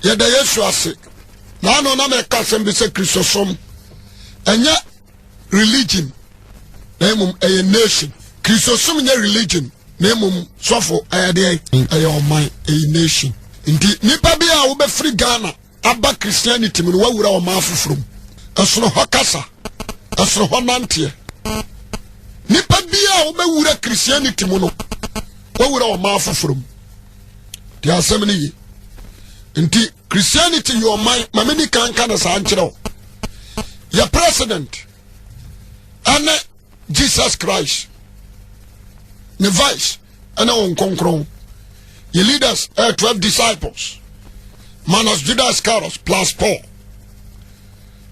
Yɛda Yesu ase. Naano na mɛka asɛm bi sɛ Kristosom ɛnyɛ religion na mmom ɛyɛ nation. Kristosom nyɛ religion na mmom sɔfo ɛyɛ deɛ ɛyɛ ɔman ɛyɛ nation. Nti nipa bi a wobɛfiri Ghana aba Christianity mu no wawura ɔman foforɔ mu. Ɛsono hɔ kasa, ɛsono hɔ nanteɛ. Nipa bi a wobɛwura Christianity mu no wawura ɔman foforɔ mu. Te asɛm no ye. Nti Christianity yɛ ɔman ma me ni kan ka no saa nkyerɛ wo. Yɛ president ɛne Jesus Christ ne vice ɛne wɔn kronkron. Yɛ leaders ɛyɛ 12 disciples minus Judas Iscariot plus Paul.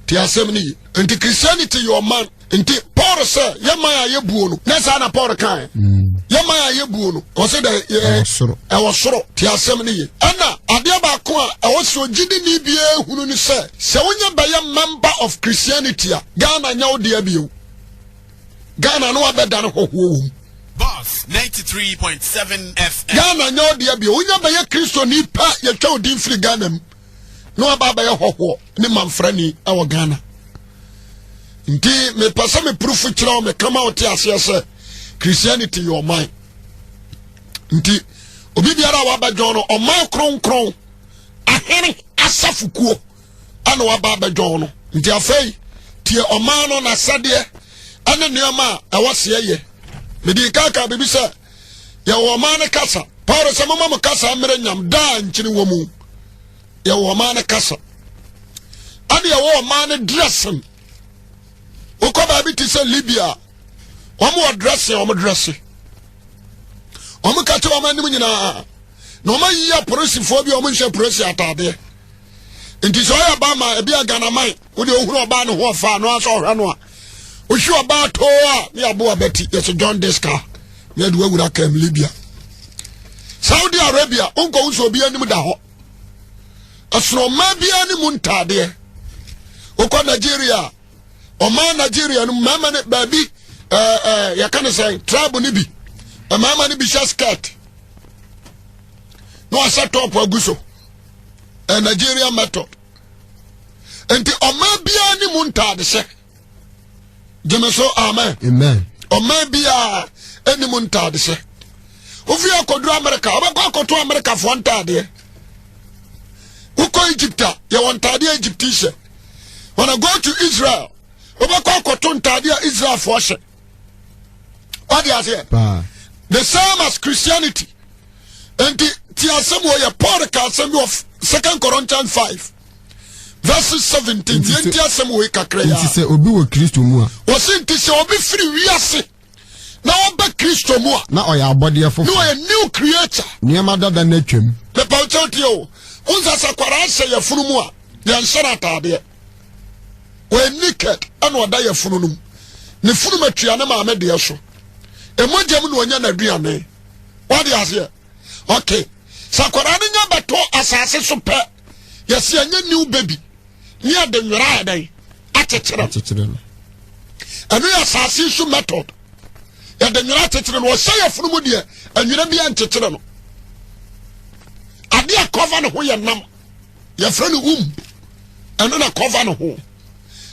Te asɛm no ye. Nti Christianity yɛ ɔman. Nti Paul sɛ yɛ man a yɛbuo no nyɛ saa na Paul kae. Yɛ man a yɛbuo no ɔsɛ dɛ ɛwɔ soro. Te asɛm no ye. Ɛna adeɛ baako a ɛwɔ sɛ ogyidini biara hunu ne sɛ sɛ wonyɛ bɛyɛ member of Christianity a Ghana nyɛ wo dea bio. Ghana no wabɛdane hɔhoɔ wɔ mu. Boss 93.7 FM. Ghana nyɛ wo dea bio. Wonya bɛyɛ Kristoni pɛ yɛtwa wo din firi Ghana mu na waba abɛyɛ hɔhoɔ ne mamfrani wɔ Ghana. Nti mepɛ sɛ meprofo kyerɛ wo meka ma wote aseɛ sɛ Christianity yɛ ɔman. Nti obi biara a wabɛdwɔn no ɔman kronkron ahene asafokuo ɛna waba abɛdwɔn no. Nti afei tie ɔman no n'asɛdeɛ ɛne nneɛma a ɛwɔ seɛ yɛ. Mede kaka biribi sɛ yɛwɔ ɔman no kasa. Paul sɛ moma mo kasa mmerɛ nyam daa nkyene wɔ mu. Yɛwɔ ɔman no kasa ɛne yɛwɔ ɔman no dressing. Wokɔ baabi te sɛ Libya, wɔn wɔ dressing, wɔn dresse, wɔn kata wɔn anim nyinaa na wɔn ayiyi apolisifoɔ bi a wɔn nhyɛ polisi ataadeɛ. Nti sɛ ɔyɛ ba ma ebi a Ghana man wode ohunu ɔbaa ne ho ɔfa no asɛ ɔhwɛ no a wohwe ɔbaa too a ne aboa bɛti yɛsɛ John Diska ne ɛde wawura kam Libya. Saudi Arabia wonkɔhu sɛ obi anim da hɔ. Ɛsono ɔman biara ne mu ntaadeɛ. Wokɔ Nigeria, ɔman Nigeria no mmarima no baabi ɛɛ ɛɛ yɛka ne sɛn tribe no bi mmarima no bi hyɛ skirt na wahyɛ top agu so. Ɛ Nigeria method. Nti ɔman biara ne mu ntaadehyɛ. Gyeme so amen. Amen. Ɔman biara ne mu ntaadehyɛ. Wofi akɔduru Amerika, wobɛkɔ akɔto Amerikafoɔ ntaadeɛ. Wokɔ Egypt a, yɛwɔ ntaadeɛ Egypt hyɛ. When I go to Israel, wobɛkɔ akɔto ntaadeɛ a Israelfoɔ hyɛ. Wade aseɛ? The same as Christianity. Nti ti asɛm wɔ yɛ Paul ka asɛm bi wɔ Second Corinthians 5 verse 17. Nti nti asɛm wɔ yi kakra yi. Nti sɛ obi wɔ Kristo mu a. Wɔsi nti sɛ obi firi wiase na ɔba Kristo mu a. Na ɔyɛ abɔdeɛ foforɔ. Na ɔyɛ new creature. Nneɛma dada no atwam. Mepa kyɛw tie o. Wonsa sɛ kwaraa hyɛ yɛfunu mu a yɛnhyɛ no ataadeɛ. Ɔyɛ naked ɛna ɔda yɛfunu no mu. Ne funu ma tua ne maame deɛ so. Emogya mu na ɔnya n'aduane. Wade aseɛ? Okay. Sɛ akwadaa no nya bɛtɔ asase so pɛ, yɛsi ɛnyɛ new baby. Ne yɛde nwera ayɛ dɛn? Akyekyere no. Ɛno yɛ asase so method. Yɛde nwera akyekyere no. Ɔhyɛ yɛfunu mu deɛ, nwera bi ankyekyere no. Adeɛ a cover ne ho yɛ nam. Yɛfrɛ no womb. Ɛno na cover ne ho.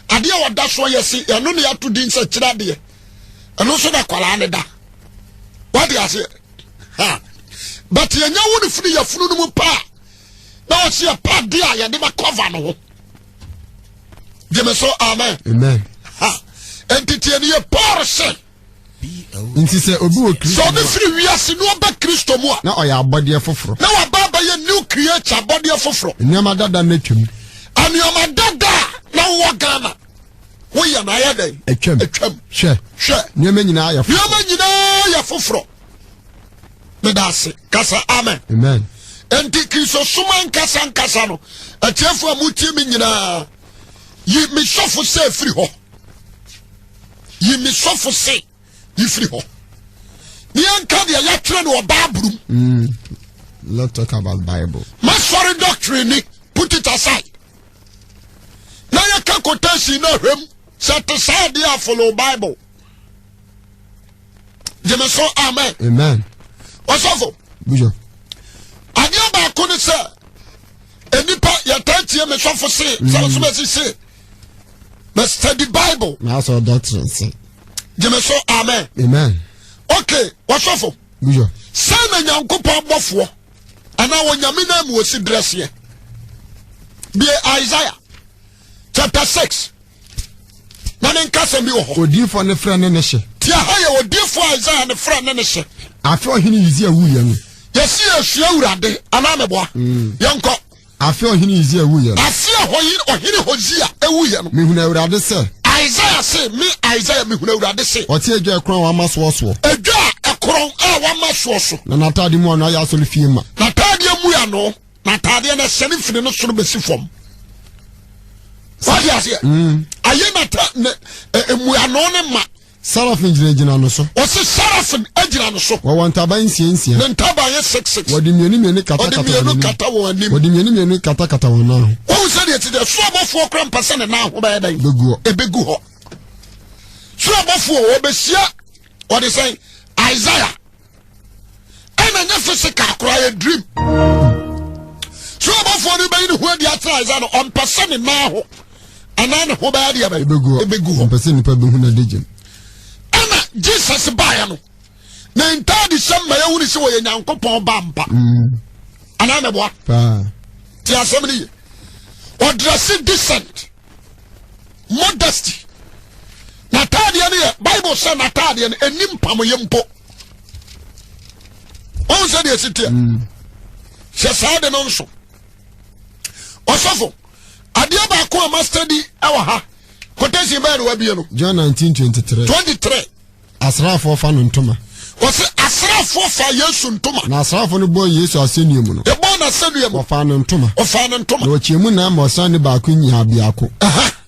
Adeɛ a ɔda soɔ yɛsi ɛno na yɛato din sɛ kyerɛ adeɛ. Ɛno nso na akwadaa no da. Wade aseɛ? Ha. But yɛnya wo no firi yɛfunu no mu paa. Na wɔsi yɛ pa adeɛ a yɛde bɛ cover ne ho. Gyeme so amen. Amen. Ha. Enti tie ne yɛ Paul sɛ. Nti sɛ obi wɔ Kristo mu a. Sɛ obi firi wiase na ɔba Kristo mu a. Na ɔyɛ abɔdeɛ foforɔ. Na waba abɛyɛ new creature abɔdeɛ foforɔ. Nneɛma dada no atwam. Nneɛma dada a na wowɔ Ghana woyɛ no ayɛ dɛn? Atwam. Atwam. Hwɛ. Hwɛ. Nneɛma nyinaa yɛ foforɔ. Nneɛma nyinaa yɛ foforɔ. Meda ase. Kasa amen. Amen. Enti Kristosom ankasa ankasa no, atiefo a motie me nyinaa, yi me sɔfo sɛ firi hɔ. Yi me sɔfo se yi firi hɔ. Ne yɛnka deɛ yɛatwerɛ no wɔ Bible mu. Let's talk about Bible. Masɔre doctrine ni, put it aside. Na yɛka quotation na hwɛm sɛ te saa deɛ a follow Bible. Gyeme so amen. Amen. Ɔsɔfo. Bishop. Adeɛ baako ne sɛ nnipa. yɛtaa tie me sɔfo se sɛ mm. so se but study Bible. Na asɔ doctrine se. Gyeme so amen. Amen. Okay, wɔsɔfo. Sɛ na Nyankopɔn bɔfoɔ anaa onyame no amu osi drɛseɛ. Bie Isaiah chapter 6. Na ne nkasɛm bi wɔ hɔ. Odiifoɔ ne frɛ ne ne hyɛ. Tia ha yɛ odiifoɔ Isaiah ne frɛ ne ne hyɛ. Afe ɔhene Usia wuiɛ no. Yɛsi yɛsua Awurade anaa mɛboa. Mm. Yɛnkɔ. Afe a ɔhene Usia wuiɛ no. Afe a ɔhene Hosea wuiɛ no. Mehunu Awurade sɛ. Isaiah se, me Isaiah mehunu Awurade se. Ɔte adwa a ɛkorɔn a wama soɔ soɔ. Adwa a ɛkorɔn a wama soɔ so. Na n'ataade mu ano ayɛ asɔre fie ma. N'ataadeɛ mu ano, n'ataadeɛ no ɛhyɛne firi ne soro bɛsi fam. Wate aseɛ? Mm. Ayɛ n'ata ne mmuano ne ma. Serafin gyinagyina no so. Ɔsi serafin gyina no so. Wɔwɔ ntaban nsia nsia. Ne ntaban yɛ 6 6. Wɔde mmienu mmienu katakata wɔn anim. Wɔde mmienu kata wɔn anim. Wɔde mmienu mmienu katakata wɔn nan ho. Wɔn sɛ deɛ ti deɛ soro abɔfoɔ kora mpɛ sɛ ne nan ho bɛyɛ dɛn. Bɛgu hɔ. Ebegu hɔ. Soro abɔfoɔ wɔbɛhyia wɔde sɛn Isaiah. Ɛna nyɛ physical koraa yɛ dream. So ɔbɔfoɔ no bɛyi ne ho adi akyerɛ Isaiah no ɔmpɛ sɛ ne nan ho anaa ne ho bɛyɛ deɛ bɛyɛ ebegu hɔ. Ɔmpɛ sɛ nipa bɛhu n'adagya. Ɛna Jesus baeɛ no ne ntaade hyɛ mma yɛhu ne sɛ wɔyɛ Nyankopɔn ba mpa. Mm. Anaa mɛboa. Te asɛm no ye. Ɔdrɛse decent. Modesty. N'ataadeɛ no yɛ Bible sɛ n'ataadeɛ no ɛni mpamoyɛ mpo. Wɔn sɛ deɛ ɛsi teɛ. Mm. Hyɛ saa de no nso. Ɔsɔfo, adeɛ baako a master di ɛwɔ ha. Quotation bɛyɛ na wabie no. John 19:23. 23. Asraafoɔ fa no ntoma. Wɔsi asraafoɔ fa Yesu ntoma. Na asraafoɔ no bɔɔ Yesu asɛnnua mu no. Yɛbɔɔ no asɛnnua mu. Wɔfaa no ntoma. Wɔfaa no ntoma. Na wɔkyɛɛ mu nan ma ɔsraani baako nyaa biako.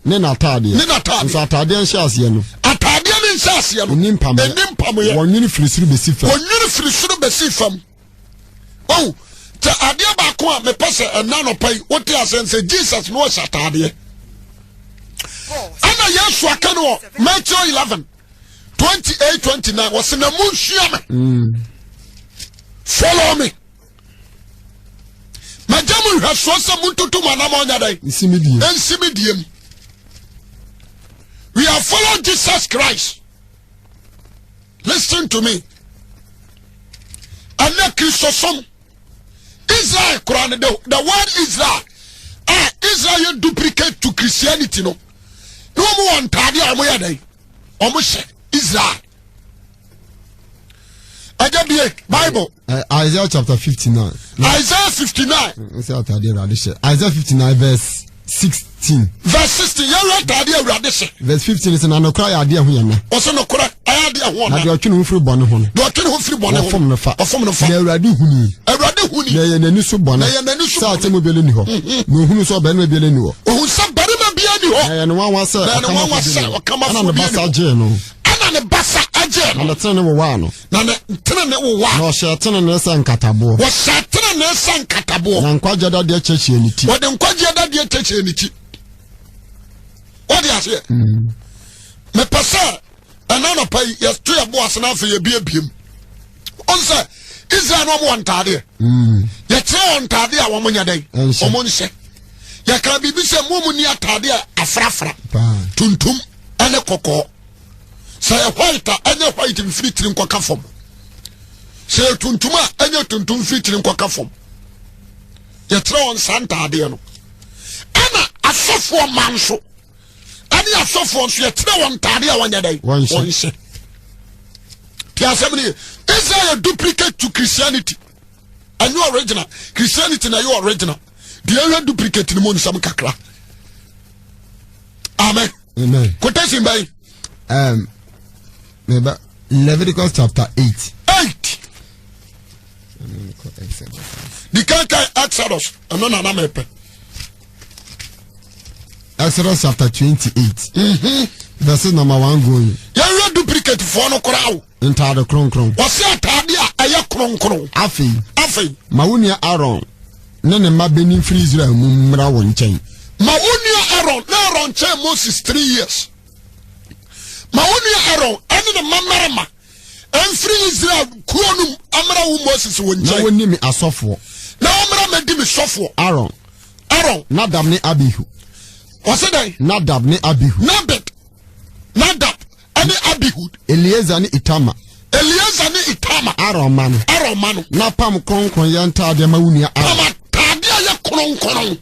Ne n'ataadeɛ. Ne n'ataadeɛ. Nso ataadeɛ nhyɛaseɛ no. Ataadeɛ no nhyɛaseɛ no. Ɛnni mpamoyɛ. Ɛnni mpamoyɛ. Wɔnwene firi soro bɛsi fam. Wɔnwene firi soro bɛsi fam. Oh, kyɛ adeɛ baako a mepɛ sɛ ɛna nɔpa yi wote asɛm sɛ Jesus no ɔhyɛ ataadeɛ. Ɛna Yesu aka no wɔ Matthew 11 28 29 wɔsɛ na monsua me. Mm. Follow me. Magya mo nhwɛsoɔ sɛ montoto mo anam ɔnyɛ dɛn? Nsi me die mu. We are following Jesus Christ. Listen to me. Ɛnɛ Kristosom Israel koraa no the word Israel a ah, Israel yɛ duplicate to Christianity no. Na wɔn wɔ ntaade a wɔn yɛ dɛn? Wɔn hyɛ Israel. Ɛgya bie Bible. Uh, Isaiah chapter 59. Isaiah 59. N sɛ ataade awurade hyɛ. Isaiah 59 verse 16. Verse 16 yɛn wura ataade awurade hyɛ. Verse 15 sɛ na nokora yɛ adeɛ ho yɛ na. Ɔsɛ nokora ɛyɛ adeɛ ho ɔna. Na deɛ ɔtwe ne ho firi bɔne ho no. Deɛ ɔtwe ne ho firi bɔne ho. Wɔfom no fa. Wɔfom no fa. Na awurade huni. Awurade huni. Na ɛyɛ n'ani so bɔne. Na ɛyɛ n'ani so bɔne. Sɛ atemu biara ni hɔ. Mhm. Na ohunu sɛ ɔbarima biara ni hɔ. Ohun sɛ barima biara ni hɔ. Na ɛyɛ ne nwanwa sɛ ɔkamafo bi ni hɔ. Ɛna ne basa gyee no. Ɛna ne basa gyee no. Na ne tenene wowaa no. Na ne tenene wowaa. Na ɔhyɛɛ tenenee sɛ nkataboɔ. Wɔhyɛɛ tenenee sɛ nkataboɔ. Na nkwagyeɛ dadeɛ kyɛkyɛɛ ne ti. Wɔde nkwagyeɛ dadeɛ kyɛkyɛɛ ne ti. Wɔde aseɛ. Mm. Mepɛ sɛ ɛna nɔpa yi yɛto yɛ bo ase na afei yɛbiebie mu. Ɔn sɛ Israel no wɔn wɔ ntaadeɛ. Mm. Yɛkyerɛ wɔn ntaadeɛ a wɔn nyɛ dɛn. Wɔn nhyɛ. Yɛka biribi sɛ mo mu ni ataadeɛ afrafra. Tuntum ɛne kɔkɔɔ. Sɛ yɛ white a ɛnyɛ white mfiri tiri nkɔka fam. Sɛ yɛ tuntum a ɛnyɛ tuntum mfiri tiri nkɔka fam. Yɛkyerɛ wɔn saa ntaadeɛ no. Ɛna asɔfoɔ mma nso ɛne asɔfoɔ nso yɛkyerɛ wɔn ntaadeɛ a wɔnyɛ dɛn wɔnhyɛ. Te asɛm no yɛ Israel yɛ duplicate to Christianity. Ɛnyɛ original. Christianity na ɛyɛ original. Deɛ ɛyɛ duplicate no mu nsɛm kakra. Amen. Amen. Quotation bɛyi. Um, meba Leviticus chapter 8. 8. Di kan kan Exodus ɛno na na mepɛ. Exodus chapter 28. Mm-hmm. Verse number 1 going. Yɛnhwɛ duplicate foɔ no koraa o. Ntaade kronkron. Wɔsi ataade a ɛyɛ kronkron. Afei. Afei. Ma wo nua Aaron ne ne mma bɛni mfiri Israel mu mmra wo nkyɛn. Ma wo nua Aaron na Aaron kyɛn Moses 3 years. Ma wo nua Aaron ɛne ne mma mmarima mfiri Israel kuro no mu mmra wo Moses wɔ nkyɛn. Na wɔnni me asɔfoɔ. Na wɔmmra mmɛdi me sɔfoɔ. Aaron. Aaron. Aaron. Nadab ne Abihu. Ɔse dɛn? Nadab ne Abihu. Nadab, Nadab ne Abihud. Eleazar ne Itamar. Eleazar ne Itamar. Aaron mma no. Aaron mma no. Na pam kronkronyɛ ntaadeɛ ma wo nua Aaron. Pam ataadeɛ a ɛyɛ kronkron.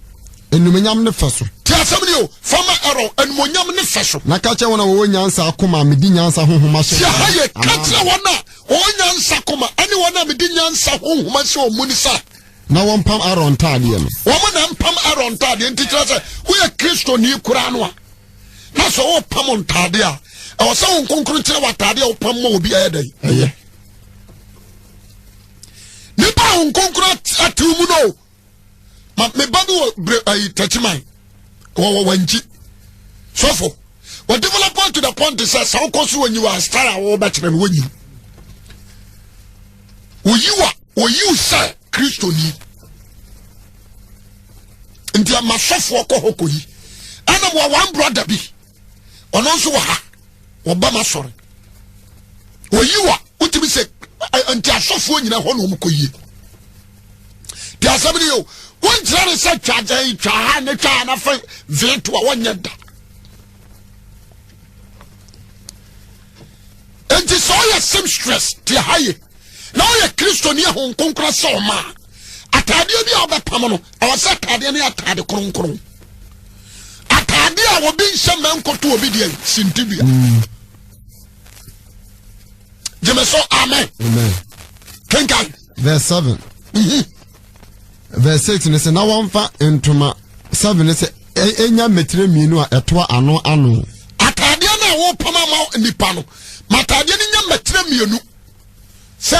Animuonyam ne fɛ so. Tie asɛm no yie o, fa ma Aaron, animuonyam ne fɛ so. Na ka kyerɛ wɔn a wɔwɔ nyansa akoma a mede nyansa honhom ahyɛ Tie ha yie, ka kyerɛ wɔn a wɔwɔ nyansa akoma ne wɔn a mede nyansa honhom ahyɛ wɔn mu no sɛ. Na wɔmpam Aaron ntaadeɛ no. Wɔn na mpam Aaron ntaadeɛ. Nti kyerɛ sɛ woyɛ Kristoni koraa no a, na sɛ wopam ntaadeɛ a, ɛwɔ sɛ wo nkonkron kyerɛ wɔ ataadeɛ a wopam ma obi ɛyɛ dɛn? Ɛyɛ. Nipa a wo nkonkron atew mu no ma me ba bi wɔ bre ayi tɛkyiman wɔ wɔ wankyi sɔfo wɔ develop to the point sɛ sɛ wokɔ so wɔnyi wɔ style a wɔbɛkyerɛ no wɔnyi wɔyi wa wɔyi sɛ kristoni nti ama sɔfoɔ kɔ hɔ kɔyi ɛna wɔ one brother bi ɔno nso wɔ ha wɔba ma sɔre oyi wa wotumi sɛ nti asɔfoɔ nyina hɔ na wɔn kɔ yie te asɛm no yɛ o wonkyerɛ ne sɛ twa gyɛn twa ha ne twa ha na fa veto a wɔnyɛ da nti sɛ ɔyɛ seamstress te ha ye na ɔyɛ kristoni a honhom kronkron sɛ ɔma a ataadeɛ bi a ɔbɛpam no ɛwɔ sɛ ataadeɛ no yɛ ataade kronkron ataadeɛ a obi nhyɛ mma nkɔto obi deɛ sintidua mm. gyeme so amen kenkan verse 7 mhm. verse 6 ne sɛ na wɔmfa ntoma 7 ne sɛ ɛnya mmetire mmienu a ɛtoa ano ano ataadeɛ no a wɔpam ama nipa no ma ataadeɛ no nya mmetire mmienu sɛ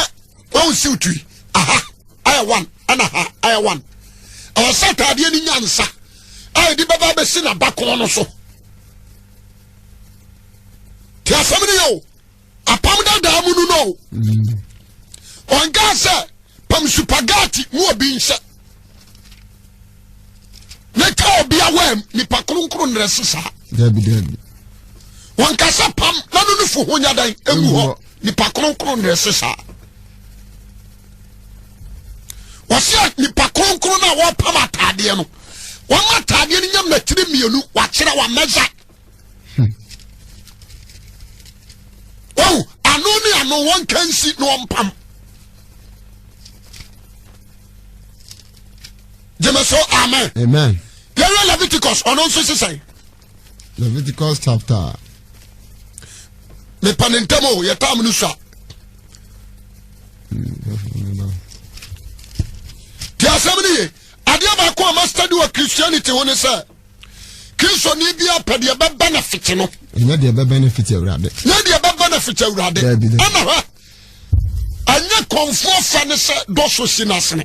wɔn siw tui aha ayɛ one ɛna ha ayɛ one ɛwɔ sɛ ataadeɛ no nya nsa a yɛde bɛba abɛsi n'abakɔn no so te asɛm no yɛ o apam dadaa mu no no ɔnkaa sɛ pam supagati mu obi nhyɛ ne ka obi awam nipa kronkron nrɛ sesa dabi dabi wɔn kasa pam na no nufu ho nya dan egu hɔ nipa kronkron nrɛ sesa wɔsɛ nipa kronkron na wɔpam ataadeɛ no wɔn ataadeɛ no nya mɛtiri mmienu wakyerɛ wa mɛza wɔn ano ne ano wɔn kansi na wɔn pam. gyeme so amen amen yɛwɛ leviticus ɔno nso sesɛn leviticus chapter mepa ne ntam o yɛtam no sua nti asɛm no ye adeɛ baako a mastadi wɔ christianity ho ne sɛ kristoni bi apɛ deɛ bɛbɛ na fete no ɛnyɛ deɛ bɛbɛ ne fete awurade nyɛ deɛ bɛbɛ na fete awurade ɛna hɔ ɛnyɛ kɔnfoɔ fɛ ne sɛ dɔso si n'asene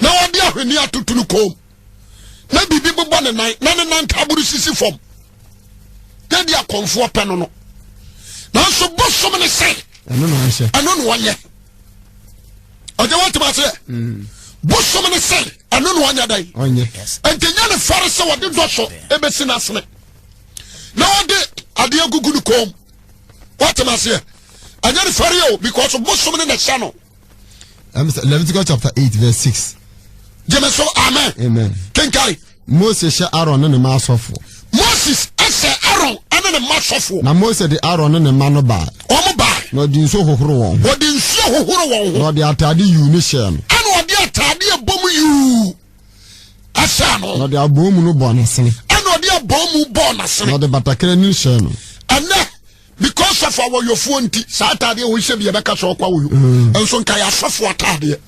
na wɔde ahwene atoto no kɔn na biribi bobɔ ne nan na ne nan ntaboro sisi fam na di akɔnfoɔ pɛ no no nanso bosom ne sɛ ɛno na ɔhyɛ ɛno na ɔnyɛ ɔgye wɔn tuma seɛ mm. bosom ne sɛ ɛno na ɔnyɛ dɛn nti nyɛ ne fɛre sɛ wɔde dɔso ebesi n'asene na wɔde adeɛ gugu ne kɔn mu. What am I saying? ɛnyɛ ne fɛre o because bosom ne na ɛhyɛ no. Leviticus chapter 8 verse 6. Gyeme so amen. Amen. Kenkan. Mose hyɛ Aaron ne ne mma asɔfoɔ. Moses hyɛ Aaron ne ne mma asɔfoɔ. Na Mose de Aaron ne ne mma no baa. Wɔn baa. Na ɔde nsuo hohoro wɔn ho. Ɔde nsuo hohoro wɔn ho. Na ɔde ataade yuu ne hyɛɛ no. Ɛna ɔde ataade ɛbɔ mu yuu ɛhyɛɛ no. Na ɔde abɔɔmu no bɔɔ n'asene. Ɛna ɔde abɔɔmu bɔɔ n'asene. Na ɔde batakari no hyɛɛ no. Ɛnɛ because of awɔyɔfoɔ nti saa ataadeɛ wɔhyɛ bi yɛbɛka sɛ ɔkɔ awɔyɔ mm. nso nka yɛ asɔfoɔ ataadeɛ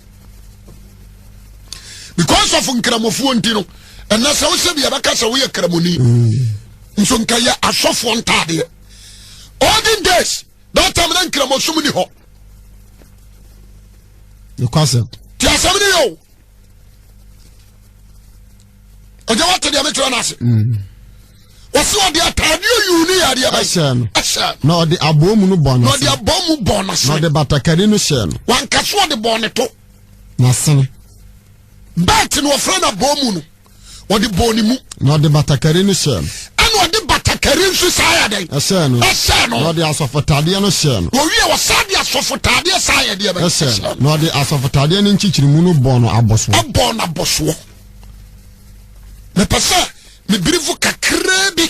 because of nkramofoɔ nti no ɛnɛ sɛ wohyɛ bi yɛbɛka sɛ woyɛ kramoni mm. nso nka yɛ asɔfoɔ ntaadeɛ olden days that time na nkramosom ni hɔ ti asɛm no yɛ o ɔgya wate deɛ mekyerɛ no ase mm. wɔse ɔde ataadeɛ yuu ne yɛ adeɛ bɛhyɛ no na ɔde abɔɔ mu no bɔɔ na ɔde abɔɔ mu bɔɔ n'asene na ɔde batakari no hyɛɛ no wanka so ɔde bɔɔ ne to n'asene bɛɛte no wɔfrɛ no abɔɔ mu no ɔde bɔɔ ne mu. Na ɔde batakari no hyɛɛ no. Ɛna ɔde batakari nso saa yɛ dɛn. Ɛhyɛɛ no. Ɛhyɛɛ no. Na ɔde asɔfotadeɛ no hyɛɛ no. Owie ɔsan de asɔfotadeɛ saa yɛ deɛ bɛn. Ɛhyɛɛ no. Na ɔde asɔfotadeɛ no nkyekyeremu no bɔɔ no abɔsoɔ. Ɛbɔɔ no abɔsoɔ. Mepɛ sɛ mebirifo kakraa bi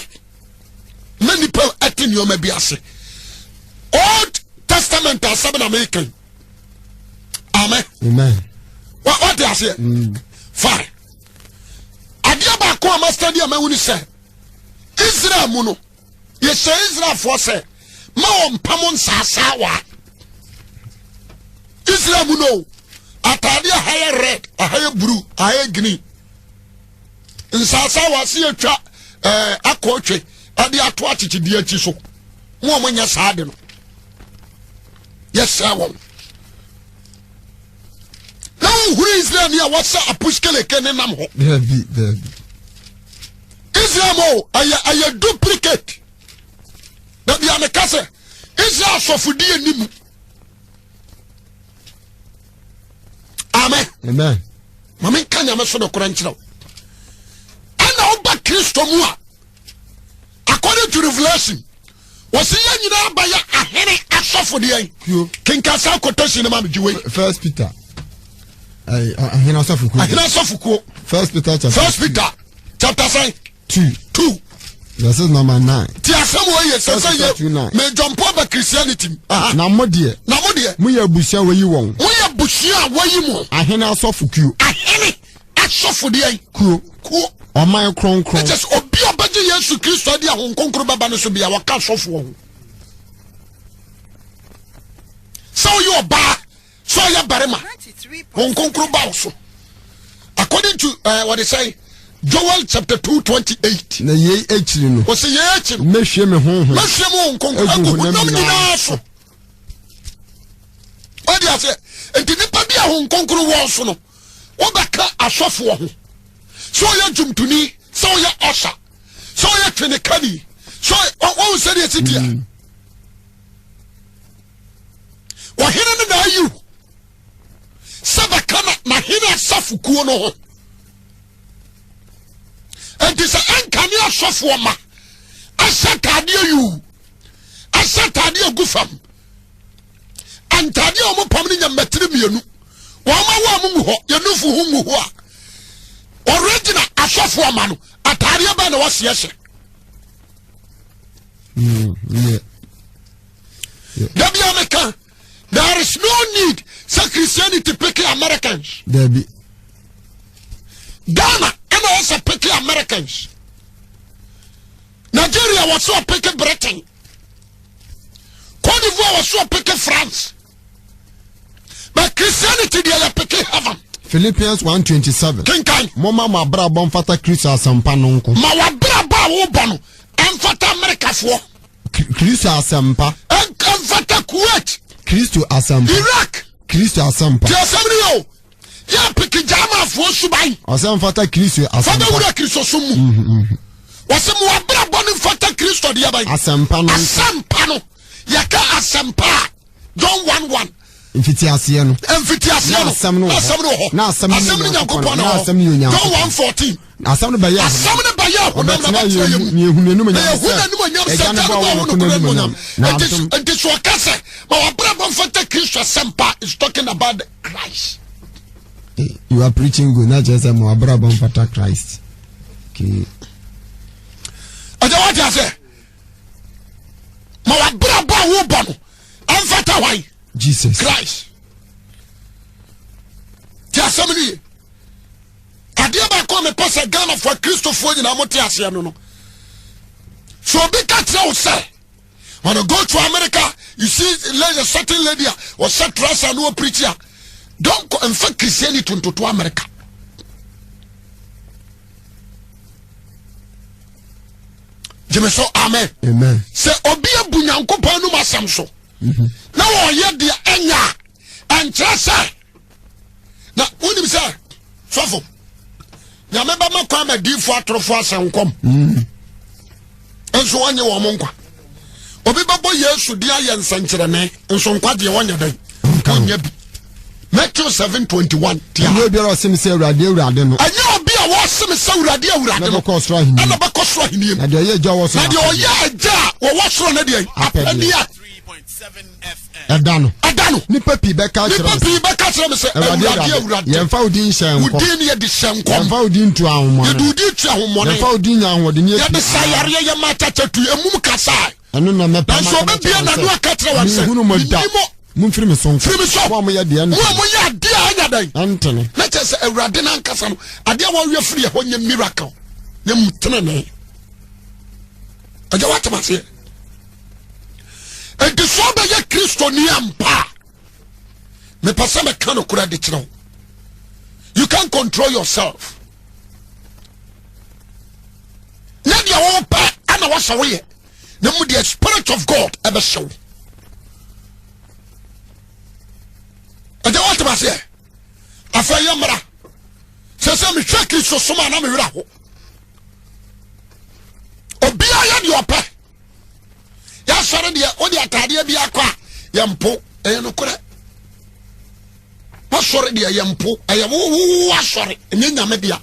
na nipa ɛte nneɛma bi ase. Old Testament asɛm na meka yi. Amen. Amen. Wate aseɛ? Mm. Fine. Adeɛ baako a mastadi a mahu ne sɛ Israel mu no yɛhyɛ Israelfoɔ sɛ ma wɔmpam nsaasaawa. Israel mu no ataadeɛ ha yɛ red, aha yɛ blue, aha yɛ green. Nsaasaawa se yɛtwa ɛɛ eh, akɔɔtwe ɛde ato akyekyedeɛ akyi so. Mo a monyɛ saa de no yɛsɛe wɔn. Na wohuru Israelni a wɔhyɛ apuskeleke ne nam hɔ. Dabi, dabi. Israel mo ɛyɛ ɛyɛ duplicate. Dabi a meka sɛ Israel asɔfodi ani mu. Amen. Amen. Ma menka nyame so nokorɛ nkyerɛ wo. Ɛna woba Kristo mu a according to Revelation wɔsi yɛn nyinaa bɛyɛ ahene asɔfo deɛ kenka saa quotation no ma me gye First Peter ahene asɔfo kuo ahene asɔfo kuo First Peter chapter First Peter chapter sɛn two two verse number 9. Ti asɛm wɔ yɛ sɛ sɛ yɛ mejɔmpɔ ba Christianity mu. Na mo deɛ. Na mo deɛ. Mo yɛ abusua wɔyi wɔn. Mo yɛ abusua a wɔyi mo. Ahene asɔfo kuo. Ahene asɔfo deɛ. Kuo. Kuo. Ɔman kronkron. Ɛkyɛ sɛ obi a ɔbɛgye Yesu Kristo adi a Honhom Kronkron bɛba no so bia wɔka asɔfoɔ ho. Sɛ woyɛ ɔbaa, sɛ ɔyɛ barima, Honhom Kronkron ba wo so. According to uh, what they say, Joel chapter 2 28. Na yei akyiri no. Wɔsɛ yei akyiri no. Mɛhwie me honhom. Mɛhwie me honhom kronkron agu honam nyinaa so. Wɔde aseɛ nti nipa bi a honhom kronkron wɔ so no. Wobɛka asɔfoɔ ho sɛ ɔyɛ dwomtoni, sɛ ɔyɛ ɔsa, sɛ ɔyɛ twenekani, sɛ ɔhu sɛdeɛ ɛsi teɛ. Mm. Ɔhene no na ayiw sɛ bɛka na n'ahene asafo kuo no ho. Enti sɛ ɛnka ne asɔfoɔ ma ahyɛ ataadeɛ yuu, ahyɛ ataadeɛ agu fam ntadeɛ a wɔpam no nya mmatiri mmienu wɔn awo a ngu hɔ yɛn nufu ho ngu hɔ a original asɔfo ama no ataadeɛ bɛn na wɔsi ɛhyɛ. Mm, Dabi ameka there is no need sɛ Christianity pick Americans. Dabi. Ghana ɛna ɔsɛ pick Americans. Nigeria wɔsɛ ɔpick Britain. Cote d'Ivoire wɔ so ɔpeke France but Christianity deɛ yɛ peke heaven. Philippians 1:27. Kenkan. Momma mo abrabɔ mfata Kristo asɛmpa no nko. Ma w'abrabɔ a wobɔ no ɛmfata Amerikafoɔ. Kristo asɛmpa. Ɛmfata Kuwait. Kristo asɛmpa. Iraq. Kristo asɛmpa. Tí asɛm ni yɛ o. Yɛ peke Germanfoɔ suban. Ɔsɛ mfata Kristo asɛmpa. Fa bɛwura Kristosom mu. Mhm, mhm. Wɔsɛ mo abrabɔ no mfata Kristo deɛ bɛn. Asɛmpa no. Asɛmpa no. Yɛka asɛmpa a John 1 1. Mfitiaseɛ no. Mfitiaseɛ no. Asɛm no wɔ hɔ. Na asɛm no Nyankopɔn na asɛm no yɛ Onyankopɔn. John 1 14. Asɛm no bɛyɛ asɛm no bɛyɛ honam na bɛtena yɛ mu. Na yɛhu n'animuonyam sɛ agya no bɔ wɔn nokorɛ animuonyam. Nti so ɔka sɛ ma wabrabɔ mfata Kristo asɛmpa is talking about the Christ. You are preaching good. Na kyerɛ sɛ ma wabrabɔ mfata Christ. Okay. Ɛgya wate aseɛ ma wabrabɔ a wobɔ no ɛmfata hwan? Jesus Christ. Ti asɛm no ye. Adeɛ baako a mepɛ sɛ Ghanafoɔ Akristofoɔ nyinaa mote aseɛ no no. So obi ka kyerɛ wo sɛ when you go to America you see a certain lady a ɔhyɛ trouser na ɔpirikyi a don't mfa Christianity ntoto America. Gyeme so amen. Amen. Sɛ obi abu Nyankopɔn anum asɛm so mhm. na wɔyɛ deɛ ɛnyɛ a ɛnkyerɛ sɛ na wonim sɛ sɔfo nyame bɛma kwan ma diifoɔ atorofoɔ asɛ nkɔm mm. nso wɔnye wɔn mo nkwa obi bɛbɔ yesu de ayɛ nsɛnkyerɛnne nso nkwagyeɛ wɔnyɛ dɛn wɔnyɛ bi Matthew 7:21 tia. Ɛnyɛ obiara ɔse me sɛ Awurade Awurade no. Ɛnyɛ obi a wɔse me sɛ Awurade Awurade no. Na bɛkɔ soro ahenni. Ɛna bɛkɔ soro ahenni mu. Na deɛ ɔyɛ agya wɔ soro. Na deɛ ɔyɛ agya a wɔwɔ soro no deɛ apɛdeɛ. Ɛda no. Ɛda no. Nnipa pii bɛka akyerɛ me sɛ. Nnipa pii bɛka akyerɛ me sɛ. Awurade, Awurade, yɛmfa wo din nhyɛ nkɔm. Wo din yɛde hyɛ nkɔm. Yɛmfa wo din ntu ahonhommɔne. Yɛde wo din tu ahonhommɔne. Yɛmfa wo din nya ahoɔden yɛ Yɛde sa yareɛ, yɛma akyakya tu, emum kasae. Ɛno na mɛpa Nanso ɔbɛbue n'ano aka akyerɛ wɔn sɛ. Menhunu mo da. Menni mo. Momfiri me so nkɔ. Firi me so. Mo a moyɛ deɛ Mo a moyɛ adeɛ a ɛnyɛ dɛn. Ɛntene. Na kyerɛ sɛ Awurade n'ankasa no, adeɛ a wɔyɛ firi ɛhɔ nyɛ miracle, nyɛ mu tenenee. Ɛgya woatem aseɛ. Enti sɛ ɔbɛyɛ Kristoni ampa a, mepɛ sɛ meka nokorɛ de kyerɛ wo. You can control yourself. Nyɛ deɛ wopɛ ɛna wɔsɛ woyɛ, na mu deɛ spirit of God ɛbɛhyɛ wo. Ɛgya woatem aseɛ. Afei yɛ mmara. Sɛ sɛ mehwɛ Kristo som a na mewerɛ ho. Obiara yɛ deɛ ɔpɛ. Yɛasɔre deɛ wode ataadeɛ bi akɔ a yɛmpo ɛyɛ nokorɛ. Wasɔre deɛ yɛmpo ɛyɛ wowowo asɔre ɛnyɛ nyame dea.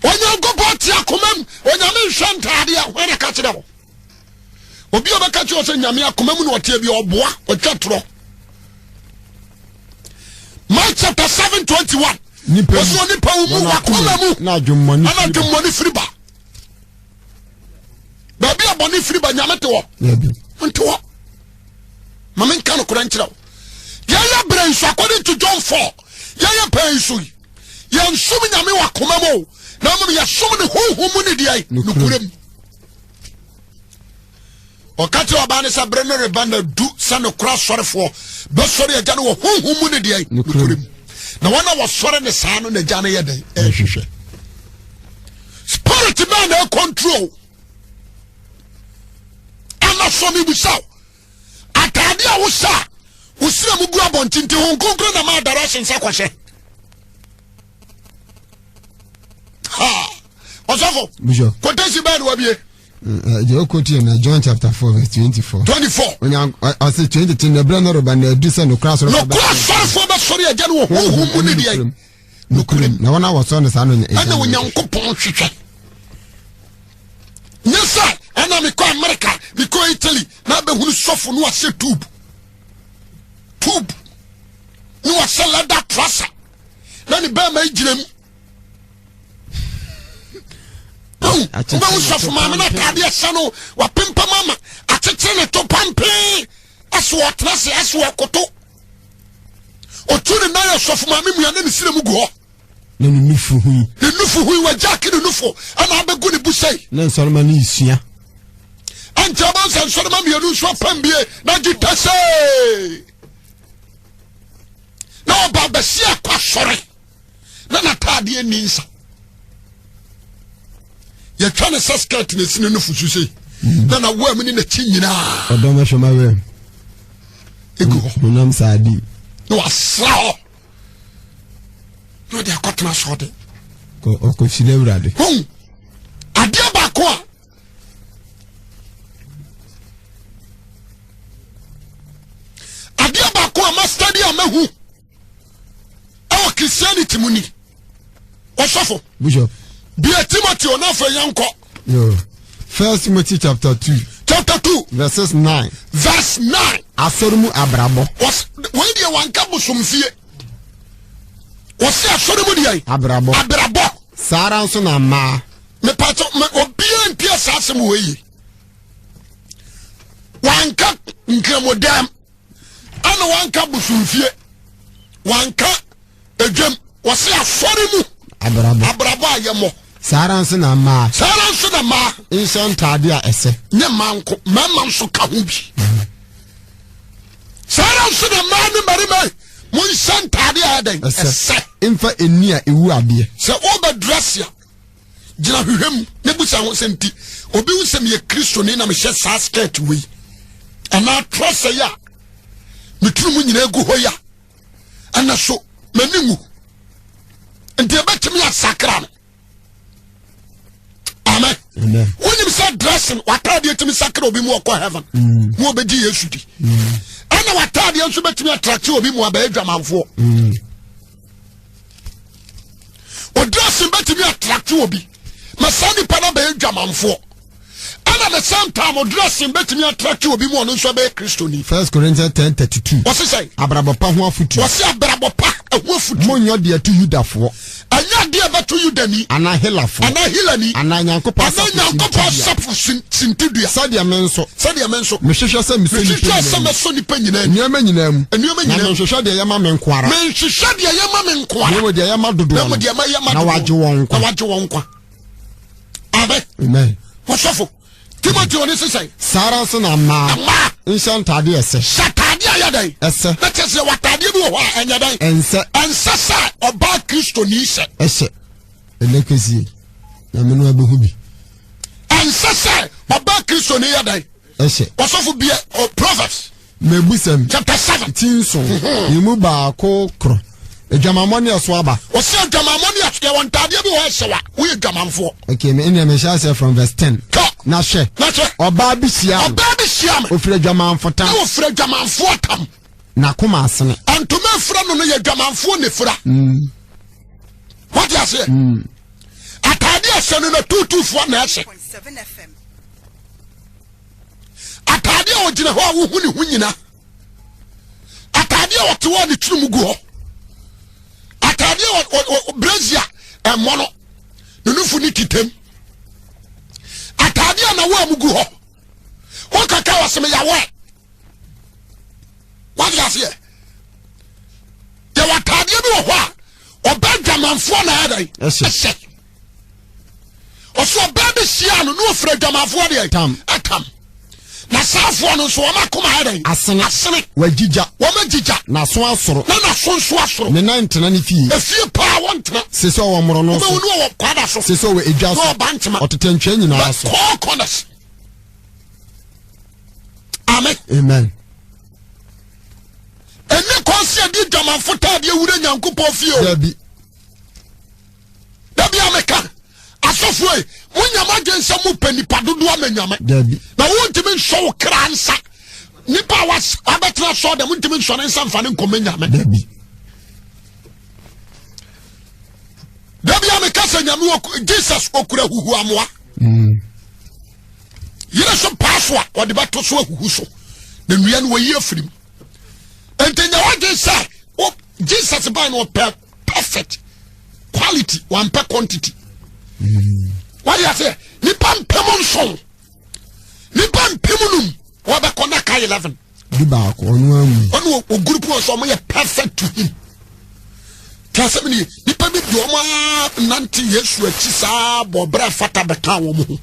Onyankopɔn te akoma mu onyame nhwɛ ntaadeɛ hwan na ka kyerɛ wo? Obi a ɔbɛka kyerɛ sɛ nyame akoma mu na ɔteɛ bi ɔboa ɔtwa torɔ. Mark chapter 7 21 wɔsɛ onipa wo mu wakoma mu na adwemmɔne firi ba. Baabi a bɔne firi ba nyame te hɔ nte hɔ. Ma menka nokorɛ nkyerɛ wo. Yɛyɛ berɛ nso according to John 4 yɛyɛ pɛn nso yi yɛnsom nyame wɔ akoma mu na mmom yɛsom ne honhom mu ne deɛ nokorɛ mu. Ɔka kyerɛ ɔbaa no sɛ bere no reba na du sɛ nokora asɔrefoɔ bɛsɔre agya no wɔ honhom mu ne deɛ nokorɛ mu. Na wɔn a wɔsɔre ne saa no na agya no yɛ dɛn ɛhwehwɛ. Spirit bɛn na ɛcontrol ana sɔ mi busa o ataade a wohyɛ a wosira mu gu abɔnten nti ho nkonkron na maa direction sɛ kɔhyɛ. Ha ɔsɔfo kotesi bɛn na wabie. Deɛ ɔkɔtu yɛ na John chapter 4 verse 24. 24. Onya ɔse 22 na ɛberɛ no reba na adu sɛ nokora asɔrefoɔ Nokora asɔrefoɔ bɛsɔre agya no wɔ honhom mu ne deɛ nokorɛ mu. Na wɔn a wɔsɔre no saa no ɛna Onyankopɔn hwehwɛ. Nyɛ sɛ ɛna mekɔ Amerika mekɔ Italy na abɛhunu sɔfo no wahyɛ tube tube ne wahyɛ leather trouser na ne bɛrima gyina mu wobɛhu sɔfo maame no ataadeɛ hyɛ no wapempam ama akyekyere ne to pampee ɛso ɔtena se ɛso ɔkoto ɔtu ne nan yɛ sɔfo maame mua ne ne srɛ mu gu hɔ na ne nufu hui ne nufu hui wagyake ne nufu ɛna abɛgu ne bu sɛi na nsɔrema no yisua ɛnkyɛ wobɛhu sɛ nsɔrema mmienu nso apam bie na gye tɛsɛ na ɔba bɛsi akɔ asɔre na n'ataadeɛ nni nsa yɛtwa ne sɛ skirt na esi ne nufu so sei mm. na n'awoa mu ne n'akyi nyinaa ɔdɔm ahwɛ ma wɛm egu hɔ honam saa di na wasra hɔ na ɔde akɔtena so ɔde ɔkɔhyira awurade hon adeɛ baako a adeɛ baako a mastadi a mahu ɛwɔ Christianity mu ni ɔsɔfo bishop bia Timothy ɔno afei yɛn kɔ. First Timothy chapter 2. Chapter 2. Verses 9. Verse 9. Asɔre mu abrabɔ. Wei deɛ wanka bosomfie. Wɔsi asɔre mu deɛ. Abrabɔ. Abrabɔ. Saa ara nso na mmaa. Mepatɔ mɛ obiara nti saa asɛm wɔ yi. Wanka nkramodam. ɛna wanka bosomfie wanka edwam wɔsi asɔre mu abrabɔ abrabɔ a yɛmɔ. saa ara nso na mmaa. saa ara nso na mmaa. nhyɛ ntaade a ɛsɛ. nye mmaa nko mmarima nso ka ho bi. saa ara nso na mmaa ne mmarima mo nhyɛ ntaade a ɛdɛn ɛsɛ. mfa eni a ewu adeɛ. sɛ ɔbɛ dress a. gyina hwehwɛ mu na busa ho sɛ nti obi hu sɛ meyɛ kristoni na mehyɛ saa skirt wei anaa trɔsa yi a meturu mu nyinaa gu hɔ yi a ɛna so m'ani nwu nti ɛbɛtumi asakra no amen wonim sɛ dressing w'ataadeɛ tumi sakra obi mu ɔkɔ heaven mm. mu ɔbɛgye yesu di mm. ɛna w'ataadeɛ nso bɛtumi atrakye obi mu abɛyɛ dwamanfoɔ mm. Ɔdrɛsin bɛtumi atrakte obi ma saa nipa no abɛyɛ dwamanfoɔ. Ɛna At the same time, dressing bɛtumi attract obi mu ɔno nso ɛbɛyɛ Kristoni. First Corinthians 10:32. Wɔsi sɛ. Abrabɔ pa ho afotu. Wɔsi abrabɔ pa ɛho afotu. Monyɔ deɛ ɛto Yudafoɔ. Ɛnyɛ adeɛ ɛbɛto Yudani. Anaa Helafoɔ. Anaa Helani. Anaa Nyankopɔn asafo Anaa Nyankopɔn asafo sintidua. Sɛdeɛ me nso. Sɛdeɛ me nso. Mehwehwɛ sɛ mesɔ nipa nyinaa. Mehwehwɛ sɛ mesɔ nipa nyinaa. Nneɛma nyinaa mu. Nneɛma nyinaa mu. Na menhwehwɛ deɛ ɛyɛ ma me nko ara. Menhwehwɛ deɛ ɛyɛ ma me nko ara. Na mmom deɛ ɛyɛ ma dodoɔ no. Na mmom deɛ ɛyɛ ma dodoɔ. Na wɔagye wɔn nkwa. Na wɔagye wɔn nkwa. Amen. Amen. Ɔsɔfo Timothy ɔne sisɛn. Saa ara nso na mmaa. Mmaa. Nhyɛ ntaade ɛsɛ. Hyɛ ataade a ɛyɛ dɛn? Ɛsɛ. Na kyerɛ sɛ wɔ ataadeɛ bi wɔ hɔ a ɛnyɛ dɛn? Ɛnsɛ. Ɛnsɛ sɛ ɔbaa Kristoni hyɛ. Ɛhyɛ. Ɛnɛ kɛsie. Nyame no abɛhu bi. Ɛnsɛ sɛ ɔbaa Kristoni yɛ dɛn? Ɛhyɛ. Ɔsɔfo bia Proverbs. Mebusɛm. Chapter 7. Ti nson. Emu baako korɔ. Adwamammɔ ne ɛso aba. Ɔsɛ adwamammɔ ne ɛso yɛwɔ ntaadeɛ bi wɔ ɛhyɛ wa woyɛ dwamanfoɔ. Okay, me ɛnna mehyɛ aseɛ from verse 10. Kɔ. Na hwɛ. Na hwɛ. Ɔbaa bi hyia me. Ɔbaa bi hyia me. Ofiri adwamanfo tam. Na ofiri adwamanfoɔ tam. N'akoma asene. Ntoma efura no no yɛ adwamanfoɔ na efura. Wate aseɛ. Ataadeɛ ɛhyɛ no na tuutuufoɔ na ɛhyɛ. Ataadeɛ a ɔgyina hɔ a wohu ne ho nyina. Ataadeɛ a ɔte hɔ a ne tirim gu hɔ. Ataadeɛ a brazier ɛmmɔ no ne nufu ne titam. Ataadeɛ a na wo a mu gu hɔ. Wokaka wɔ sɛ meyawɔ ɛ. Wate aseɛ? Yɛwɔ ataadeɛ bi wɔ hɔ a ɔbɛ dwamanfoɔ na ɛyɛ dɛn? Ɛhyɛ. Ɔso ɔbaa bi hyia no na ɔfiri adwamanfoɔ deɛ Tam. Atam. Na saafoɔ no nso wɔn akoma ayɛ dɛn? Asene. Asene. Wagyigya. Wɔn agyigya. N'aso asoro. Na n'aso nso asoro. Ne nan ntena ne fie. Efie paa wɔntena. Se sɛ ɔwɔ mmorɔno so. Wobɛhu no ɔwɔ kwada so. Se sɛ ɔwɔ edwa so. Na ɔba ntema. Ɔtetɛ ntwea nyinaa so. The four corners. Amen. Amen. Ɛne kwan sɛ yɛde dwamanfo taadeɛ wura Nyankopɔn fie o. Dabi. Dabi a meka asɔfoɔ yi monya mo adwene sɛ mopɛ nipa dodoɔ ama nyame. Dabi. Na wontumi nsɔ wo kra nsa. Nipa a wabɛtena sɔɔ dɛm ntumi nsɔ ne nsa mfa ne nkɔmɛ nyame. Dabi. Dabi a meka sɛ nyame wɔ Jesus okura huhu amoa. Yere so paa so a wɔde bɛto so ahuhu so na nnua no wɔyi afiri mu. Nti nya wadwen sɛ Jesus baa no ɔpɛ perfect quality wampɛ quantity. Wade aseɛ nipa 7000 nipa 5000 wɔbɛkɔ na ka 11. Du baako ɔno amu. Ɔno o group wɔ so ɔmo yɛ perfect to him. Tí a sɛm ni nipa bi di ɔmo a nante Yesu akyi saa bɔ ɔbrɛ fata bɛka wɔn ho.